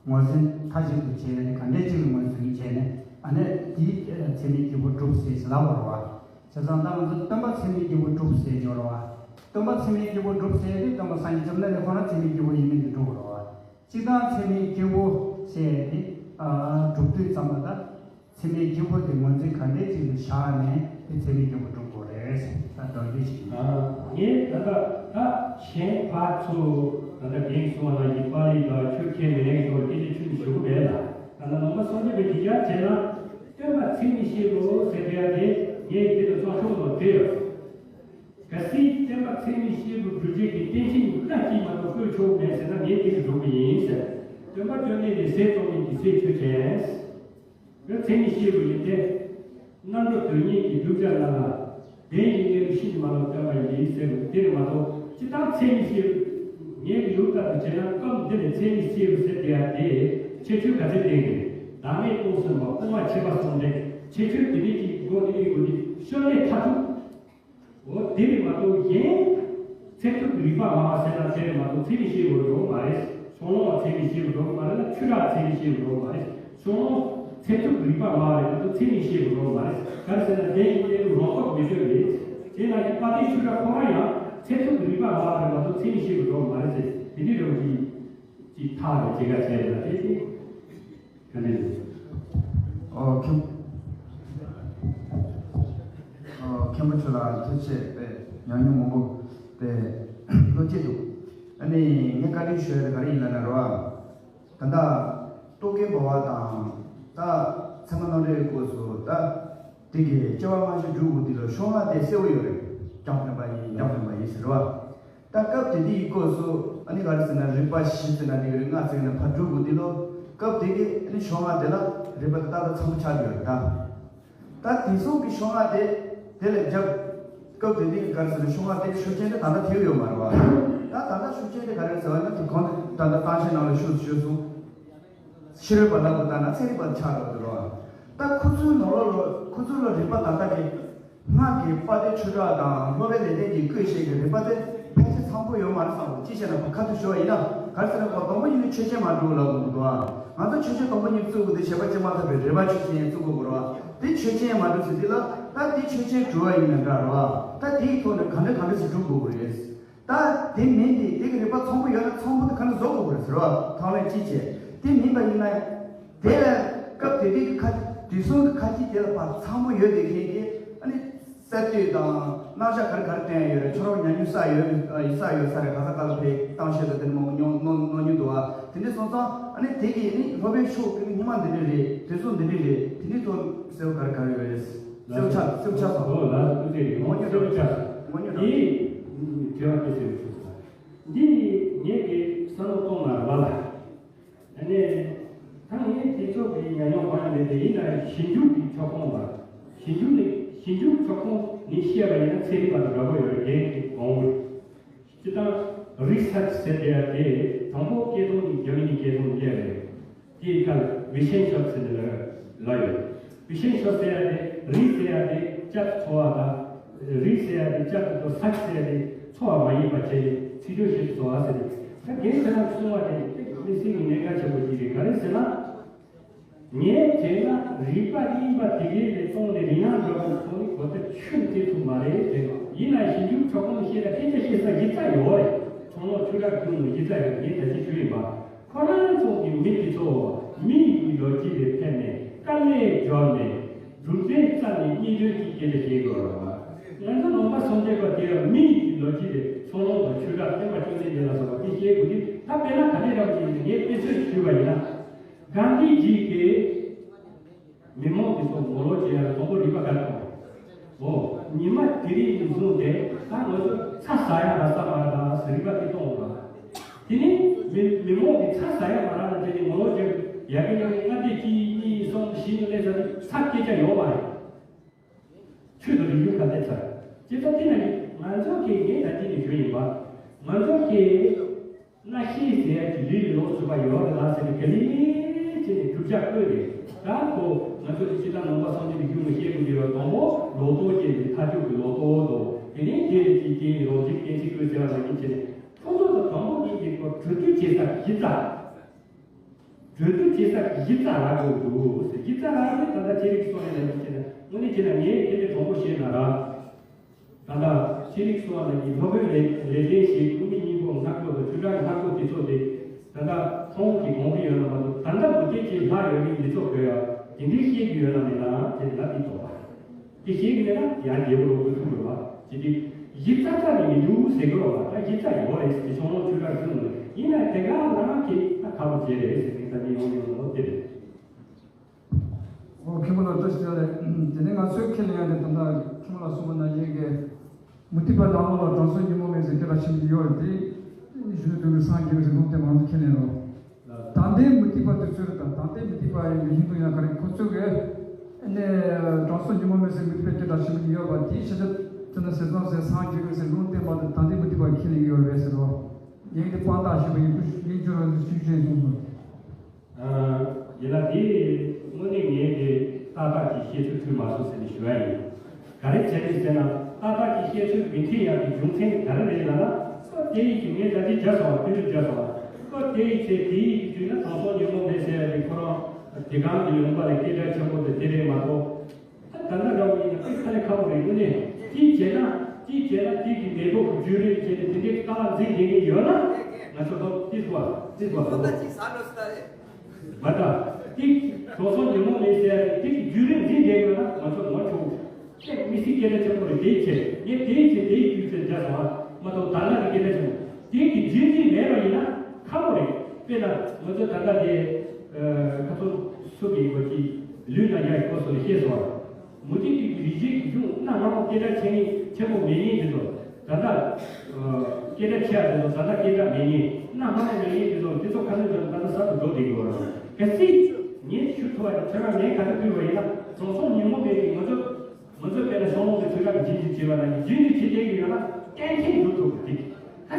ངོས་འཛིན་མཐའ་གཅིག་ཏུ་བྱེད་ཡ་དེ་ག་འདྲས་གཅིག་ལ་ངོས་འཛིན་བྱས་ནས། ཨ་ནི་དེ་ཚད་མའི་སྐྱེས་བུ་གྲུབ་ཟེར་ལབ་པ་རེད་བ། བྱས་ཙང་ད་ང་ཚོ་སྟོན་པ་ཚད་མའི་སྐྱེས་བུ་གྲུབ་ཟེར་གྱི་ཡོད་རེད་བ། སྟོན་པ་ཚད་མའི་སྐྱེས་བུ་གྲུབ་ཟེར་ཡ་དེ་སྟོན་པ་སངས་རྒྱས་བཅོམ་ལྡན་འདས་ཁོ་རང་ཚད་མའི་སྐྱེས་བུ་ཡིན་མིན་དེ་གྲུབ་པ་རེད་བ། སྤྱིར་བཏང་ཚད་མའི་སྐྱེས་བུ་ཟེར་ཡ་དེ་ཨ་གྲུབ་དུས་ཙམ་པ་ད། ཚད་མའི་སྐྱེས་བུ་དེ་ངོས་འཛིན་ག་འདྲས་ཅིག་ལ་བཞག་ནས་དེ་ཚད་མའི་སྐྱེས་བུ་གྲུབ་དགོས་རེད་ཟེར། ད་མདོར་བསྡུས་ཤིག་ཡིན། ངས་ད་ལྟ་ད་གཞན་ཕར་ཚུར་ད་ལྟ་རྒན་གསུངས་པ་ནང་བཞིན་པཱ་ལི་དང་ཆོས་ཁས་མི་ལེན་མཁན་ཚོར་སྐད་ཆ་ཁྱོན་ནས་ཞུ་གི་མེད་ལ། ད་ལྟ་ནང་པ་སངས་རྒྱས་པའི་དྲི་བ་བྱས་ན། སྟོན་པ་ཚད་མས་ཤེས་པའོ་ཟེར་བསྡད་ཡ་དེ་ངས་དེ་ལ་ཚོགས་ཆུང་ལ་བྲིས་ཡོད། གལ་སྲིད་སྟོན་པ་ཚད་མས་ཤེས་པའི་སྒྲུབ་བྱེད་ཀྱི་རྟེན་ཅན་གྱི་རྟགས་གཅིག་མ་གཏོགས་བཀོད་ཆོག་མེད་ཟེར་ན། ངས་དེ་ལ་འགྲོ་གི་ཡིན་ཟེར། སྟོན་པ་བཅོམ་ལྡན་འདས་ཟས་གཙོ་མིན་གྱི་ཟས་ཆོས་ཅན། ཚད་མས་ཤེས་པའི་ཡོན་ཏན། རྣམ་གྲོལ་དོན་གཉེར་གྱི་བསྒྲུབ་བྱ་རྣམས་ལ། བདེན་བཞི་གནས་ལུགས་ཕྱིན་ཅི་མ་ལོག་སྟོན་པ་ཡིན་ཟེར་བ་དེ་རེད་མ་གཏོགས། སྤྱིར་བཏང་ཚད་མས་ཤེས་པའི་ངའི་ལུགས་ལྟར་དུ་བྱས་ན། སྐབས་འདི་ནས་ཚད་མས་ཤེས་པའི་ཟེར་དེ་ཡང་དེ་ཁྱད་ཆོས་ག་ཚད་ལྡན་གྱི་རེད། བདག་མེད་རྟོགས་ཟིན་པ། སྤོང་བ་མཆེད་པ་གསུམ་ལྡན། ཁྱད་ཆོས་དེ་འདྲའི་ཅིག་སྒོ་ནས་ཨེ་དགོས་ཏེ་ཤོར་ལས་ཐར་ཐུབ། འོ་དེ་རེད་མ་གཏོགས་གཞན་ཚད་ཐུབ་ཀྱི་རིགས་པ་མང་བ་ཟེར་ན་དེ་རེད་མ་གཏོགས་ཚད་མས་ཤེས་པར་འགྲོ་གི་མ་རེད། ཚོགས་ལོངས་པ་ཚད་མས་ཤེས་པར་འགྲོ་གི་མ་རེད་ལ། ཆོས་གྲགས་ཚད་མས་ཤེས་པར་འགྲོ་གི་མ་རེད། ཀྱང་ཚད་ཐུབ་རིག་པ་མ་རེད་མ་གཏོགས་མཚན་ཉིད་ཤེས་པའི་སྒྲོམ་མ་རེད། ག་རེ་ཟེར་ན་དེ་ཡི་སྟེང་དུ་རང་སྟོབས་མི་ལྡན་རེད། དེས་ན་དཔལ་ལྡན་ཆོས་གྲགས་ཁོ་རང་ཡང་ཚད་ཐུབ་རིག་པ་མ་རེད་མ་གཏོགས་མཚན་ཉིད་ཤེས་པའི་སྒྲོམ་མ་རེད་ཟེར། དེ་འདྲའི་རང་གི་ཅིག་ཐག་རེད་ཅེས་ག་བྱས་ན་དེ་དེ་ག་ནས་རེད། ཨོ་ཁྱེད། ཨོ་མཁན་པོ་ཁྱོད་ལ་ཐུགས་རྗེ་ཆེ་པས་ཉམས་མྱོང་མང་པོ་པས་བློ་སྐྱེད་འདུག་ཨ་ནི་ངས་བཀའ་འདྲི་ཞུ་ཡ་དེ་ག་རེ་ཡིན་ལབ་ན་རོ། ད་ལྟ་རྟོག་གེ་འབར་བ་དང་ད་ཚད་མ་རྣམ་འགྲེལ་སྐོར་སུ་ད་དེ་གའི་སྐྱེ་བ་སྔ་ཕྱི་སྒྲུབ་དགོས་དུས་ལ་ཤོག་ལྔ་དེ་གསལ་བོ་ཡོད་རེད། རྐྱང་འཕེན་པ་ཡིན་རྐྱང་འཕེན་པ་ཡིན་ཟེར་བ། ད་སྐབས་དེ་དུས་ཀྱི་སྐབས་སུ་ཨ་ནི་ག་རེ་ཟེར་ན་རིག་པ་བཞི་ཟེར་ན་དེ་གའི་ལྔ་ཟེར་ན་ཕར་སྒྲུབ་དགོས་དུས་ལ་སྐབས་དེ་གའི་ཨ་ནི་ཤོག་ལྔ་དེ་ལ་རིག་པ་དེ་ཏག་ཏག་ཚང་པོ་ཆགས་ཡོད་རེད་ད། ད་དེང་སང་གི་ཤོག་ལྔ་དེ་དེ་ལས་རྒྱབ། སྐབས་དེ་དུས་ག་རེ་ཟེར་ན་ཤོག་ལྔ་དེ་ཤུགས་རྐྱེན་དེ་ད་ལྟ་ཐེབས་ཡོད་མ་རེད་བ། ད་ད་ལྟ་ཤུགས་རྐྱེན་དེ་ག་རེ་ཟེར་བ་ན་དེ་གོང་དུ་ད་ལྟ་གཏམ་བཤད་ནང་ལ་ཞུས་ཞུས་སོང་། ཕྱི་རོལ་པ་ལབ་དགོས་ད་ན་ཚན་རིག་པ་ཆགས་འགྲོ་གི་རེད་བ། ད་ཁོ་ཚོའི་ནང་ལོགས་ལ་ཁོ་ཚོ་ལ་རིག་པ་ད་ལྟ་གི་སྔགས་ཀྱི་དཔལ་ལྡན་ཆོས་གྲགས་དང་སློབ་དཔོན་ལེགས་ལྡན་གྱིས་བཀོད་བཞག་གི་རིག་པ་དེ་ཕལ་ཆེར་ཚང་པོ་ཡོད་མ་རེད་བསམ་གི། ཅི་བྱས་ན་ཁ་ཐུག་ཞུ་བ་ཡིན་ན་ག་རེ་ཟེར་ན་ཁོ་དང་པོ་ཉིད་ནས་ཆོས་ཅན་མ་གྲུབ་ལབ་དགོས་འདུག་ཨ། ང་ཚོ་ཆོས་ཅན་དང་པོ་ཉིད་བཙུགས་དགོས་དེ་བྱས་པ་ཅི་མ་ཐུབ་པའི་རིག་པ་ཆོས་ཅན་ཡང་བཙུགས་དགོས་དགོས་རེད་བ། དེ་ཆོས་ཅན་མ་གྲུབ་ཟེར་དུས་ལ་ད་དེ་ཆོས་ཅན་གྲུབ་པ་ཡིན་ན་འདྲ་རེད་བ། ད་དེའི་ཐོག་ནས་ག་འདྲ་ག་འདྲ་ཞིག་སྒྲུབ་དགོས་དགོས་རེད། ད་དེ་མིན་དེ་དེ་གི་རིག་པ་ཚང་པོ་ཡོད་ན་ཚང་པོ་དེ་ག་འདྲ་བཟོ་དགོས་དགོས་རེད་ཟེར་བ་ཐང་ལན་ཅི་བྱས་དེ་མིན་པ་ཡིན་ན། དེ་ལ་སྐབས་དེ་དུས་ཀྱི་ཁ་དུས་གསུམ་གྱི་ཁ་ཅིག་དེ་ལ་ཕར་ཚང་མ་ཡོད་དེ་མཁན་གྱི་ཨ་ནི་གསར་གཏོད་དང་རྣམ་གཞག་ག་རེ་ག་རེ་བསྟན་ཡོད་རེད། ཁྱོད་རང་ཉམས་མྱོང་བསགས་ཡོད་ཨ་ཡི་བསགས་ཡོད་ས་རེད། ག་ས་ག་ལ་ཕེབས་གཏམ་བཤད་དང་དེ་འདྲ་མང་པོ་མྱོང་མྱོང་མྱོང་མྱོང་འདུག་ཨ། དེ་འདྲ་སོང་ཙང་ཨ་ནི་དེ་གི་ཨ་ནི་སློབ་དཔོན་ཤོག་གི་སྔོན་མ་འདི་འདྲ་རེད། དུས་གསུམ་འདི་འདྲ་རེད། དེ་འདྲའི་ཐོག་གསལ་པོ་ག་རེ་ག་རེ་ཡོད་རེད། གསལ་པོ་ཆགས་གསལ་པོ་ཆགས་སོང་། ཨོ་ལ་ཐུགས་རྗེ་ཆེ། ངོ་སྤྲོད་གསལ་པོ་ཆགས་སོང་། ངོ་སྤྲོད་འདི་དྲི་བ་དེ་ཟེར་བ་ཞུ་སོང་། འདི་ངེད་ཀྱི་བསམ་བློ་གཏོང་ལ་ར་བ་ལ། ཨ་ནི། ད་ངས་དེ་ཚོ་གི་ཉམས་མྱོང་གང་ཡང་མེད་དེ་ཡིན་ན་ཞིབ་འཇུག་གི་ཕྱོགས་ཁོངས་ལ། ཞིབ་འཇུག་ནི་ཞིབ་འཇུག་ཕྱོགས་ཁོངས་ནི་བཤད་པ་ཡིན་ན་ཚན་རིག་པ་དང་འདྲ་པོ་ཡོད་རེད། ངས་དེ་གོང་དུ། སྤྱིར་བཏང་རི་སར་ཆི་ཟེར་དེ་ཡང་དེ་དང་པོ་སྐད་གཏོང་ནི་རྒྱ་མི་ནི་སྐད་གཏོང་སླེབས་རེད། དེའི་ཁར་ཝི་ཤན་ཤོབ་ཟེར་ནས་ལ་ཡོད། ཝི་ཤན་ཤོབ་ཟེར་ཡ་དེ་རི་ཟེར་ཡ་དེ་ལྕགས་འཚོ་བ་དང་། རི་ཟེར་ཡ་དེ་ལྕགས་དེ་ཚོ་སག་ཟེར་ཡ་དེ་འཚོ་བ་མ་ཡིན་པ་བྱས་ནས་ཚིག་སྦྱོར་ཞིག་བཟོ་བ་ཟེར་ནས། ད་རྒན་ཁྱེད་རང་གསུང་བ་དེ་ཏིག་མི་སྲིད་ཀྱི་གནད་འགག་ཆེན་པོ་ཞིག་རེད། ག་རེ་ཟེར་ན། ངས་བྱས་ན་རིག་པ་རྙིང་པ་དེ་གའི་ལས་སྟོང་ནས་རིག་སྔགས་འདྲ་བོ་ཐོག་ནས་གོ་བརྡ་ཆུ་འདི་ཐུབ་མ་རེད་དེ། ཡིན་ན་ཞིབ་འཇུག་ཕྱོགས་ཁོངས་བཤད་ན་སྐད་ཆ་བཤད་ས་གཞི་རྩ་ཡོད་རེད། ཚོང་ལོག་ཆུ་རགས་ཀུན་ནས་གཞི་རྩ་ཡོད་ངས་ད་ཅི་ཞུ་ཡིན་པ། ཁོ་རང་ཚོ་གི་མི་དེ་ཚོ་མི་ཡི་ལོ་རྒྱུས་ལས་ཕེབས་ནས་དཀའ་ལས་འབྱོར་ནས་གྲུབ་འབྲས་རྩ་ནས་རྙེད་དོན་གྱི་སྐད་ཆ་བཤད་དགོས་རེད་བ། ང་ཚོ་ནང་པ་སངས་རྒྱས་པ་དེ་ཡང་མི་ཡི་ལོ་རྒྱུས་ལས་ཚོང་ལོག་དང་ཆུ་རགས་བསྟན་པ་བཅོམ་ལྡན་འདས་ལ་སོགས་པ་དེ་བཤད་དགོས་དུས་ད་དཔེར་ན་ག་འདྲས་རབ་ཅིག་ངས་དཔེ་མཚོན་ཞུས་པ་ཡིན་ན། གྷན་དྷི་ཇི་གིས་མི་མང་དེ་ཚོ་ངོ་ལོག་བྱེད་ཡ་ལ་དང་པོ་རིག་པ་ག་རེ་གཏོང་། འོ། ཉི་མ་དེ་རིང་ནས་བཟུང་སྟེ་ད་ང་ཚོ་ཚྭ་ཟ་ཡ་རག་ས་མ་རེད་ཟེར་རིག་པ་དེ་གཏོང་བ། དེ་ནས་མི་མི་མང་གིས་ཚྭ་ཟ་ཡ་མ་རག་ན་དེ་ནས་ངོ་ལོག་བྱེད་ཡ་གི་ཉི་མ་ལྔ་སྡེ་གཅིག་གཉིས་གསུམ་བཞི་ནས་སླེབས་ས་དེ་ཚྭ་སྐད་ཆ་ཡོད་མ་རེད། ཆོས་དང་རིག་གཞུང་ག་འདྲས་ཚར། ཇི་ལྟར་དེ་ན་ནི་ང་ཚོ་གིས་ངས་ད་ཅི་ནས་ཞུ་ཡིན་པ། ང་ཚོ་གིས་རྣ་ཤེས་ཟེར་ཡ་གི་ལུས་ལ་ལོག་ཚུད་པ་ཡོད་རེད་ལ་ཟེར་ནས་ག་ལེ་བྱས་ནས་བསྒྲུབ་བྱ་བཀོད་རེད། ད་ཁོ་ང་ཚོ་གི་སྤྱིར་བཏང་ནང་པ་སངས་རྒྱས་ཀྱི་གཞུང་ལ་བཤད་དགོས་ཀྱི་ཡོད། དང་པོ་ལོག་རྟོག་སྐྱེས་ནས་མཐར་ཐུག་གི་ལོག་རྟོག་དང་དེ་ནས་དེ་ལས་ཀྱི་རྐྱེན་རང་འཇིག་གཏན་ཚིགས་བཀོད་ཟེར་བ་ནང་བཞིན་བྱས་ནས་ཁོ་ཚོ་དང་དང་པོ་ཉིད་ཀྱི་ཁོ་གྲོས་བསྡུར་བྱེད་ས་གཞི་རྩ། གྲོས་བསྡུར་བྱེད་ས་གཞི་རྩ་རག་དགོས་འདུག་ཟེར། གཞི་རྩ་རག་ནས་ད་ལྟ་ཤེས་རིག་སོགས་ནས་ལས་ཀ་བྱས་ན་དངོས་གནས་བྱས་ན་ངས་དེ་འདྲའི་གྲོགས་པོ་བཤད་ན་ར། ད་ལྟ་ཤེས་རིག་སོགས་ནས་ཀྱི་སློབ་དཔོན་ལས་ལས་ལྡན་ཞིག་དངོས་མེད་སྙིང་པོ་སྔགས་པོ་དང་ཆོས་གྲགས་སྔགས་པོ་དེ་ཚོ་དེ་ད་ལྟ་ཁོང་གི་དགོངས་པ་ཡོད་ན་མ་གཏོགས་ད་ལྟ་མུ་སྟེགས་ཀྱི་ལྷ་ཡོད་མེད་འདི་ཚོ་གོ་ཡ་དེ་འདྲའི་ཤེས་ཀྱི་ཡོད་ན་མེད་ན་དེ་ལ་དེ་དོགས་པ། དེ་ཤེས་ཀྱི་མེད་ན་ཡང་རྒྱལ་པོ་རོགས་ཀྱི་ཐུག་དགོས་པ་ཇི་སྟེ། གཞི་རྩ་རྩ་ནས་མི་འདུག་ཟེར་གི་རོགས་པ། ད་གཞི་རྩ་ཡོད་རེད་ཟེར་ཏེ་ཚོང་ལོག་ཆོས་གྲགས་ཀྱི་ནང་ཡིན་ན་དེ་ག་ལ་ཁྱེད་ད་ཁ་པོ་བྱས་རེད་ཟེར་ཏེ་ད་ནི་ཡོང་ཡོང་ལོ་དེ་རེད། ཨོ་མཁན་པོ་ལགས་བཀྲ་ཤིས་བདེ་ལེགས། དེ་ནས་ང་ཚོས་ཁས་ལེན་ཡ་དེ་ད་ལྟ་མཁན་པོ་ལགས་གསུངས་པ་ནང་བཞིན་གྱི་མུ་སྟེགས་པ་ནང་ལོགས་ལ་དྲང་སྲོང་ཉོན་མོངས་མེད་ཟེར་སྐད་གྲགས་ཆེན་པོ་ཡོད་རེད་དེ། གཞོན་ནུ་དོན་གྱི་སངས་རྒྱས་པའི་ལུང་བསྟན་མང་ཚོ་ཁས་ལེན་རོགས། དང་ལྡན་མུ་སྟེགས་པ་དེ་ཚོས་དང་དང་ལྡན་མུ་སྟེགས་པ་ཡིན་པའི་ཧིན་དུ་ཡང་ག་རེ་ཁོ་ཚོས་གི་ནས་དྲང་སྲོང་ཉོན་མོངས་མེད་ཟེར་མུ་སྟེགས་པའི་སྐད་གྲགས་ཆེན་པོ་ཡོད་པ་དེའི་ཕྱི་ཚུལ་དེ་ན་ཟེར་ཙང་ཟེར་སངས་རྒྱས་པའི་ཟེར་ལུང་བསྟན་པ་དང་དང་ལྡན་མུ་སྟེགས་པ་ཁས་ལེན་གི་ཡོད་རེད་ཟེར་རོ། ངས་དེ་དཔང་རྟགས་ཞིག་པ་ཡིན་པ་ཡིན་རྒྱུ་རང་ཚོ་ཤེས་བྱས་གསུངས་སོང་། ཡིན་ན་དེ་དངོས་གནས་ངས་དེ་ཏག་ཏག་ཅིག་བཤད་ཚུལ་ཐུབ་མ་སོང་ཟེར་ནས་ཞུ་ཡ་ཡིན། ག་རེ་བྱས་ནས་ཟེར་ན་ཏག་ཏག་ཅིག་བཤད་ཚུལ་མི་འཁྲིད་ཡག་གི་རྒྱུ་མཚན་ག་རེ་རེད་ལབ་ན། སྐབས་དེ་ཡི་གི་ངས་ད་ཅི་བརྒྱབ་སོང་བ་དཔེ་མཚོན་བརྒྱབ་སོང་བ། སྐབས་དེ་ཡི་ཚེ་དེ་ཡི་གི་དུས་ན་དྲང་སྲོང་ཉོན་མོངས་མེད་ཟེར་ཡ་དེ་ཁོ་རང་ དེ་གང་གི་ལུང་པ་ལ་སྐད་གྲགས་ཆེན་པོ་དེ་དེ་རེད་མ་གཏོགས། ད་ལྟ་འདྲ་བོ་ཡིན་ན་དཔེ་ཁ་ལས་ཁ་བོ་རེད། དངོས་གནས་ཅིག་བྱས་ན་ཅིག་བྱས་ན་དེ་གི་མེས་པོ་གི་རྒྱུད་རིམ་བྱས་ཏེ་དེ་འདྲའི་ཀ་བ་འཛིན་བསྡད་མཁན་ཡོད་ན་ང་ཚོ་ལོ་ཏིས་བ་ཏིས་བ་ཧོ། མ་ད་ཏིས་གྲོགས་སོང་ཉིན་མོ་མེད་ཟེར་ཡ་དེ་གི་རྒྱུད་རིམ་འཛིན་བསྡད་ཡོད་ན་ང་ཚོ་ངོ་ཆོག་ཨེ་མི་སྲིད་སྐད་ཆ་ཆེན་པོ་རེད། དེའི་ཆེད་ངས་དེའི་ཆེད་དེའི་དུས་ཚོད་འཇལ་སོང་བ་མ་གཏོགས་ད་ལྟ་གི་སྐད་ཆ་ཆེན་པོ་དེ་གི་རྒྱུན་འཛིན་མེད་པ་ཡིན་ན་ཁག་པོ་རེད། དཔེར་ན་ང་ཚོ་ད་ལྟ་དེ་ཁ་ཐོར་སུ་གི་གོ་ཅི་ལུས་ན་ཡ་ཡི་སྐོར་སོགས་ལ་བཤད་སོང་བ། མུ་ཏིག་ཏིག་གི་རིགས་རྒྱུད་ཀྱི་གཞུང་གནའ་སྔ་མོ་སྐད་གྲགས་ཆེན་ཆེན་པོ་མེད་མཁན་དེ་ཚོ་ད་ལྟ་སྐད་གྲགས་ཆེ་བ་དེ་ཚོ་ད་ལྟ་སྐད་གྲགས་མེད་མཁན་གནའ་སྔ་མོ་མེད་མཁན་དེ་ཚོ་དེ་ཚོ་ཁ་ནས་ད་ལྟ་གསར་དུ་འགྲོ་བསྡད་ཀྱི་ཡོད་རེད། གལ་སྲིད་ངས་ཞུ་ཐུབ་པ་ཁྱེད་རང་ངས་ག་ཚོད་ཕུལ་བ་ཡིན་ན་གྲོགས་སོང་ཉིན་མོ་མེད་ཀྱི་ང་ཚོ། ང་ཚོས་དཔེར་ན་ཤོང་ལོང་གི་ཚུལ་ཁྲིམས་ཀྱི་རྒྱུན་འཛིན་བྱེད་པ་ན་རྒྱུན་འཛིན་བྱེད་མཁན་གྱི་ཡོད་ན་གཏན་འཁེལ་འགྲུབ་ཐུབ་པ་དེ། ད་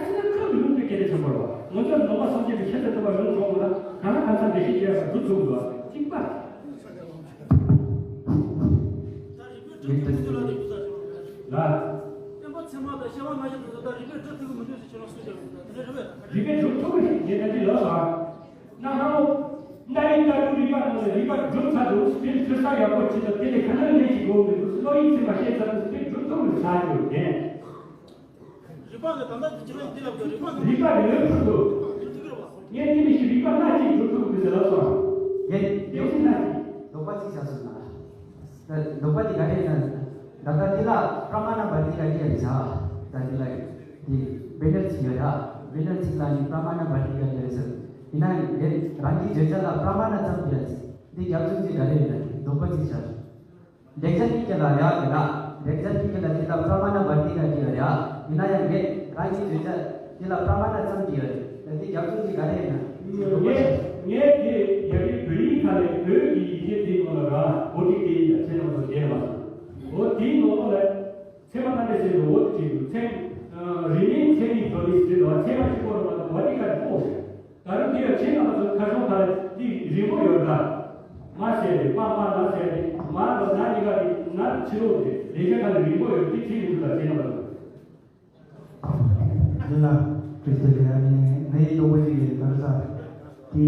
ཕྱི་ནང་ཁུལ་གྱི་ལུང་པའི་སྐད་ཆ་ཆེན་པོ་རེད་བ། ང་ཚོས་ནང་པ་སངས་རྒྱས་པའི་ཤེས་བྱ་ཐོབ་པ་ཡོང་ཆོག་གི་ན་གང་ལ་གང་འཚམ་འགྲེལ་བཤད་བྱས་པ་འགྲུབ་ཐུབ་དགོས་པ་གཅིག་པ། ལ། བསྟན་པ་ཚད་མ་དང་བྱ་བ་ལྔ་བཞི་དེ་ཚོ་ད་རིགས་པས་སྒྲུབ་ཐུབ་ཀྱི་མི་འདུག་ཟེར་ཁྱེད་རང་གསུང་བྱས་པ་དེ་འདྲ་རེད་པས། རིགས་པས་སྒྲུབ་ཐུབ་ཀྱི་རེད་ཟེར་ན་འདི་ལོས་ལ། གནའ་སྔ་མོ། གནའ་རིག་ལྟ་བུ་རིག་པ་ནང་ལ་རིག་པ་གྲུབ་ཚར་འདུག་དེ་ཚོད་ས་ཡག་པོ་བྱེད་དང་དེ་ལས་ཁ་ནང་ལས་ཀྱི་སྒོ་མི་འདུག་བློ་ཡིད་ཚིམ་པ་བཤད་ཚར་འདུག་དེ་གྲུབ་ཐུབ་ཀྱི་ས་ཡོད་དེ། རིག་པ་གི་ད་ལྟ་ཅི་ལ་འདི་ལ་རིག་པ་གི་རིག་པ་ལས་འཕྲོ་འདུག་ངས་དེ་མི་ཤེས་རིག་པ་སྣ་གཅིག་གྲུབ་ཐུབ་ཀྱི་ཟེར་ལབ་སོང་། ངས་དེ་མི་སྣ་གཅིག་ལྡོག་པ་གཅིག་བྱ་སོང་ན། ལྡོག་པ་དེ་ག་རེ་ཡིན་ན། ད་ལྟ་འདི་ལ་པྲ་མ་ཎ་བ་ཏི་ཀ་ཅེས་བྱ། ད་འདི་ལ་འདི་བེ་ནར་ཅིག་ཡོད་ར། བེ་ནར་ཅིག་ལ་ནི་པྲ་མ་ཎ་བ་ཏི་ཀ་ཅེས་ཟེར། ཡིན་ན་ཡང་འདི་རང་གི་བརྗོད་བྱ་ལ་པྲ་མ་ཎ་ཙམ་ཡོད་ཅིག་འདི་རྒྱབ་ལྗོངས་ཅིག་ག་རེ་ཡིན་ན་ལྡོག་པ་ཅིག་བྱ། ལེགས་སྦྱར་གྱི་སྐད་ལ་ར་གི་ལ། ལེགས་སྦྱར་གྱི་སྐད་ལ་འདི་ལ་པྲ་མ་ཎ་བ་ཏི་ཀ་ཅེས་ཡོད་ར། ཡིན་ན་ཡང་འདི་རང་གི་བརྗོད་བྱ་འདི་ལ་པྲ་མ་ཎ་ཙམ་གྱི་ཡོད་རེད། འདི་རྒྱབ་ལྗོངས་ཅིག་ག་རེ་ཡིན་ན་ལྡོག་པ་ཅིག་ངས་ངས་དེ་ཡ་གི་བོད་ཡིག་ཁ་ལས་བོད་ཀྱི་ཡི་གེ་དེའི་ནང་ལ་ར་བོ་ཏི་ཀེ་ཡིན་ལ་ཚེ་ནང་དུ་བསྡད་པ། འོ་དེའི་ནང་ལོགས་ལ་ཚད་མ་ལྔ་སྡེ་ཟེར་བའི་འོ་དེ་བྲིས་འདུག་ཚད་རིག་གནས་ཚད་མའི་བགྲོ་གླེང་ཟེར་བ་ཚད་མ་གཅིག་པོ་རུ་མ་གཏོགས་བ་ཏི་ཀ་ནས་ཐོག་ཟེར། ད་རུང་དེ་ཡང་ཁྱེད་རྣམ་པ་ཚོ་ཁ་བྱང་ཁ་ལ་དེ་རིང་པོ་ཡོད་ད། མ་ཟེར་རེད་པ་མ་ན་ཟེར་རེད་མ་ལ་ན་གཉིས་ཀ་དེ་ན་ཕྱི་ལོགས་རེད་ལས་ཀ་ཁ་ལ་རིང་པོ་ཡོད་དེ་བྲིས་མི་འདུག་ད་ཁྱེད་རྣམ་པ་ཚོ། ལ། ཁྲིད་དེ་ལ་ནི་ངའི་ལོ་བོ་ཞིག་ཡིན་ད་རེས་ས། དེ།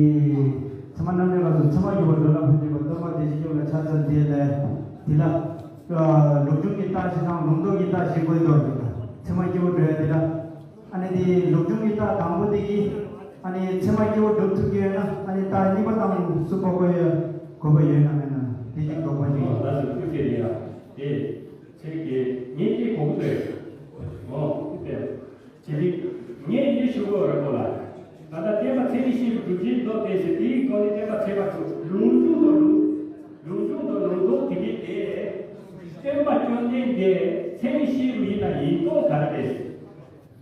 ཚད་མ་རྣམ་འགྲེལ་ལ་སོགས་ཚད་མ་ཡོད་པར་འགྲོ་ལ་ཕུལ་འདུས་པ་སྟོན་པ་བདེ་གཤེགས་མཆོག་ལ་ཕྱག་འཚལ་དེ་ལས། དེ་ལ། ལུགས་འབྱུང་གི་རྟགས་ཤེས་དང་ལུང་ལྡོག་གི་རྟགས་ཤེས་དགོས་དོ་ཞེས་དང་ཚད་མ་སྐྱེ་བོ་འགྲོ་ཡ་དེ་ལ། ཨ་ནི་དེ་ལུགས་འབྱུང་གི་རྟགས་དང་པོ་དེ་གིས། ཨ་ནི་ཚད་མ་སྐྱེ་བོ་སྒྲུབ་ཐུབ་ཀྱི་ཡོད་ན་ཨ་ནི་རྟགས་གཉིས་པ་དང་སུ་དགོས་དགོས་ཡོད་དགོས་པ་ཡོད་ན་མེད་ན་དེ་གཅིག་དོགས་པ་ཞིག་ཡོད། ད་ལྟ་སྐུ་ཚེ་ཡིན་ཡ། དེ། ཚེ་གེ་ངས་ཀྱི་གོང་དུ་ཨོ་དེ་དེ་ལི་ངས་ཡེ་ཤུ་གོ་ར་གོ་ལ། ད་ལྟ་བསྟན་པ་ཚད་མའི་གཤིས་སུ་གྲུབ་ཅིང་ལྡོག་སྟེ་ཟེར་དེའི་སྐོར་ནི་བསྟན་པ་ཚད་མ་གྲུབ་ལུང་འབྱུང་དང་ལུང་ལུང་འབྱུང་དང་ལུང་ལྡོག་དེ་གའི་དེ། བསྟན་པ་བཅོམ་ལྡན་འདས་ཚད་མའི་གཤིས་སུ་ཡིན་ན་ཡིན་སྟོང་ག་རེ་རེད།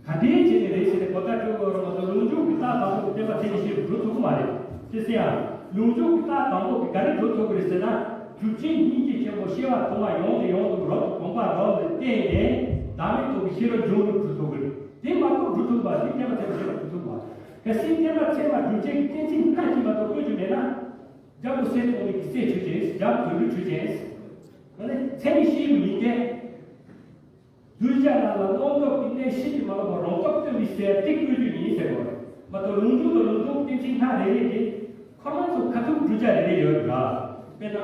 ག་འདྲའི་བྱས་ནས་རེད་ཟེར་ནས་གོ་བརྡ་སྤྲོད་དགོས་རེད་མ་གཏོགས་ལུང་འཇུག་གི་རྟགས་དང་པོ་གི་བསྟན་པ་ཚད་མའི་གཤིས་སུ་འགྲོ་ཐུབ་ཀྱི་མ་རེད། དེ་ཟེར་ཡང་ལུང་འཇུག་གི་རྟགས་དང་པོ་གི་ག་རེ་འགྲོ་ཐུབ་ཀྱི་རེད་ཟེར་ན། སྒྲུབ་བྱེད་སྙིང་རྗེ་ཆེན་པོ་ཤེས་པ་དུ་མ་ཡོངས་ནས་ཡོངས་སུ་རབ་ཏུ་གོམས་པ་རབ་ལ་བརྟེན་ནས་བདག་མེད་རྟོགས་པའི་ཤེས་རབ་འབྱུང་རུང་འགྲོ་ཐུབ་ཀྱི་རེད། དེ་མ་གཏོགས་འགྲོ་ཐུབ་པ་དེ་བསྟན་པ་ཚད་མའི་གཤིས་སུ་འགྲོ་ཐུབ་པ། གལ་སྲིད་བསྟན་པ་ཚད་མ་སྒྲུབ་བྱེད་ཀྱི་གཏན་ཚིགས་སྣ་གཅིག་མ་གཏོགས་བཀོད་རྒྱུ་མེད་ན། རྒྱ་བོད་སེམས་སྟོང་ཉིད་ཀྱི་སྲས་ཆོས་ཅན། རྒྱ་བོད་ཀྱི་ཆོས་ཅན། ཚད་མའི་གཤིས་ལུགས་ཡིན་ཏེ། གདུལ་བྱ་རྣམས་ལ་སྔོན་འགོག་གི་གནས་ཤིན་ཏུ་མ་ལོག་པ་རང་སྟོབས་སྟོན་པའི་ཟེར་ཏེ་བཀོད་རྒྱུ་ཡིན་ཟེར་བ་རེད་མ་གཏོགས་ལུང་འཇུག་དང་ལུང་ལྡོག་གཏན་ཚིགས་སྣ་རེ་རེ་དེ་ཁོ་རང་ཚོ་ཁ་ཐུག་གདུལ་བྱ་རེ་རེ་ཡོད་རེད་ར། དཔེར་ན།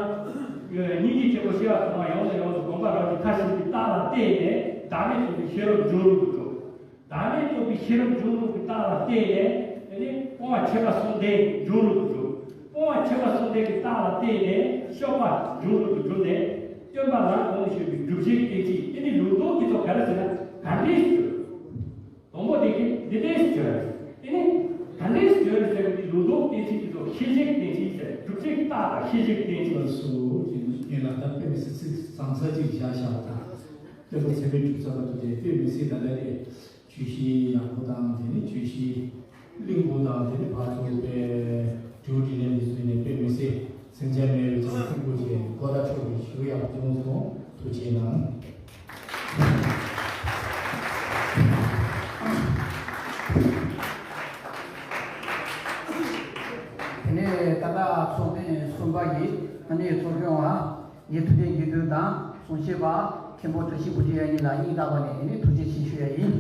སྙིང་རྗེ་ཆེན་པོ་ཤེས་པ་དུ་མ་ཡོངས་ནས་ཡོངས་སུ་གོམས་པ་རབ་ཀྱི་མཐའ་ཞིག་གི་རྟགས་ལ་བརྟེན་ནས་བདག་མེད་རྟོགས་པའི་ཤེས་རབ་འབྱུང་རུང་དུ་འགྲོ། བདག་མེད་རྟོགས་པའི་ཤེས་རབ་འབྱུང་རུང་གི་རྟགས་ལ་བརྟེན་ནས་དེ་ནི་སྤོང་བ་མཆེད་པ་གསུམ་ལྡན་འབྱུང་རུང་དུ་འགྲོ། སྤོང་བ་མཆེད་པ་གསུམ་ལྡན་གྱི་རྟགས་ལ་བརྟེན་ནས་གཤོག་པ་འབྱུང་རུང་དུ་གྱུར་ནས་སྟོན་པ་ལམ་གོང་ནས་ཞུས་པའི་སྒྲུབ་བྱེད་གཏན་ཚིགས་དེ་ནི་ལུང་ལྡོག་གི་ཐོག་ག་རེ་ཟེར་ན་ག་འདྲས་སུ་གྱུར། དང་པོ་དེ་གི་འདི་འདྲས་སུ་གྱུར། དེ་ནི་ག་འདྲས་སུ་གྱུར་ཟེར་བའི་ལུང་ལྡོག་གཏན་ཚིགས་དེ་ཚོ་ཤེས་བྱེད་ཀྱི་གཏན་ཚིགས་ཟེར་སྒྲུབ་བྱེད་ཀྱི་རྟགས་དང་ཤེས་བྱེད་ཀྱི་གཏན་ཚིགས། སོ་སོ་ཡིན་ལ་ད་དཔེ་མི་སྲིད་ཚིག་བཟང་ས་ཅིག་བཞག་བཞག་པ་དང་། སྟོན་པ་ཚད་མའི་གྲུབ་ཚ་བར་དུ་དེ་དཔེ་མི་སྲིད་ད་ལྟ་རེད། བརྗོད་གཞི་ཡག་པོ་དང་དེ་ནས་བརྗོད་གཞི་བརླིང་པོ་དང་དེ་ནས་ཕར་ཚུར་དཔེ་དྲི་བ་དྲིས་ལན་དེ་ཚོ་ནས་དཔེ་མི་སྲིད་ཟིང་ཆ་མེད་པའི་ཅང་སེམས་པོ་ཆེ་གོ་བརྡ་འཕྲོད་པའི་ཞུ་ཡག་པོ་བྱུང་སོང་། ཐུགས་རྗེ་གནང་། དེ་ནས་ད་ལྟ་ཚོགས་ཐེངས་གསུམ་པ་ཡི་ཨ་ནི་ཚོགས་སྐྱོང་བ་ངའི་ཐུགས་རྗེ་དགེ་འདུན་དང་གསུང་བཤད་པ་མཁན་པོ་བཀྲ་ཤིས་བུ་ཁྲིད་ཡ་གཉིས་ལ་སྙིང་ཐག་པ་ནས་ཨ་ནི་ཐུགས་རྗེ་ཆེ་ཞུ་ཡ་ཡིན།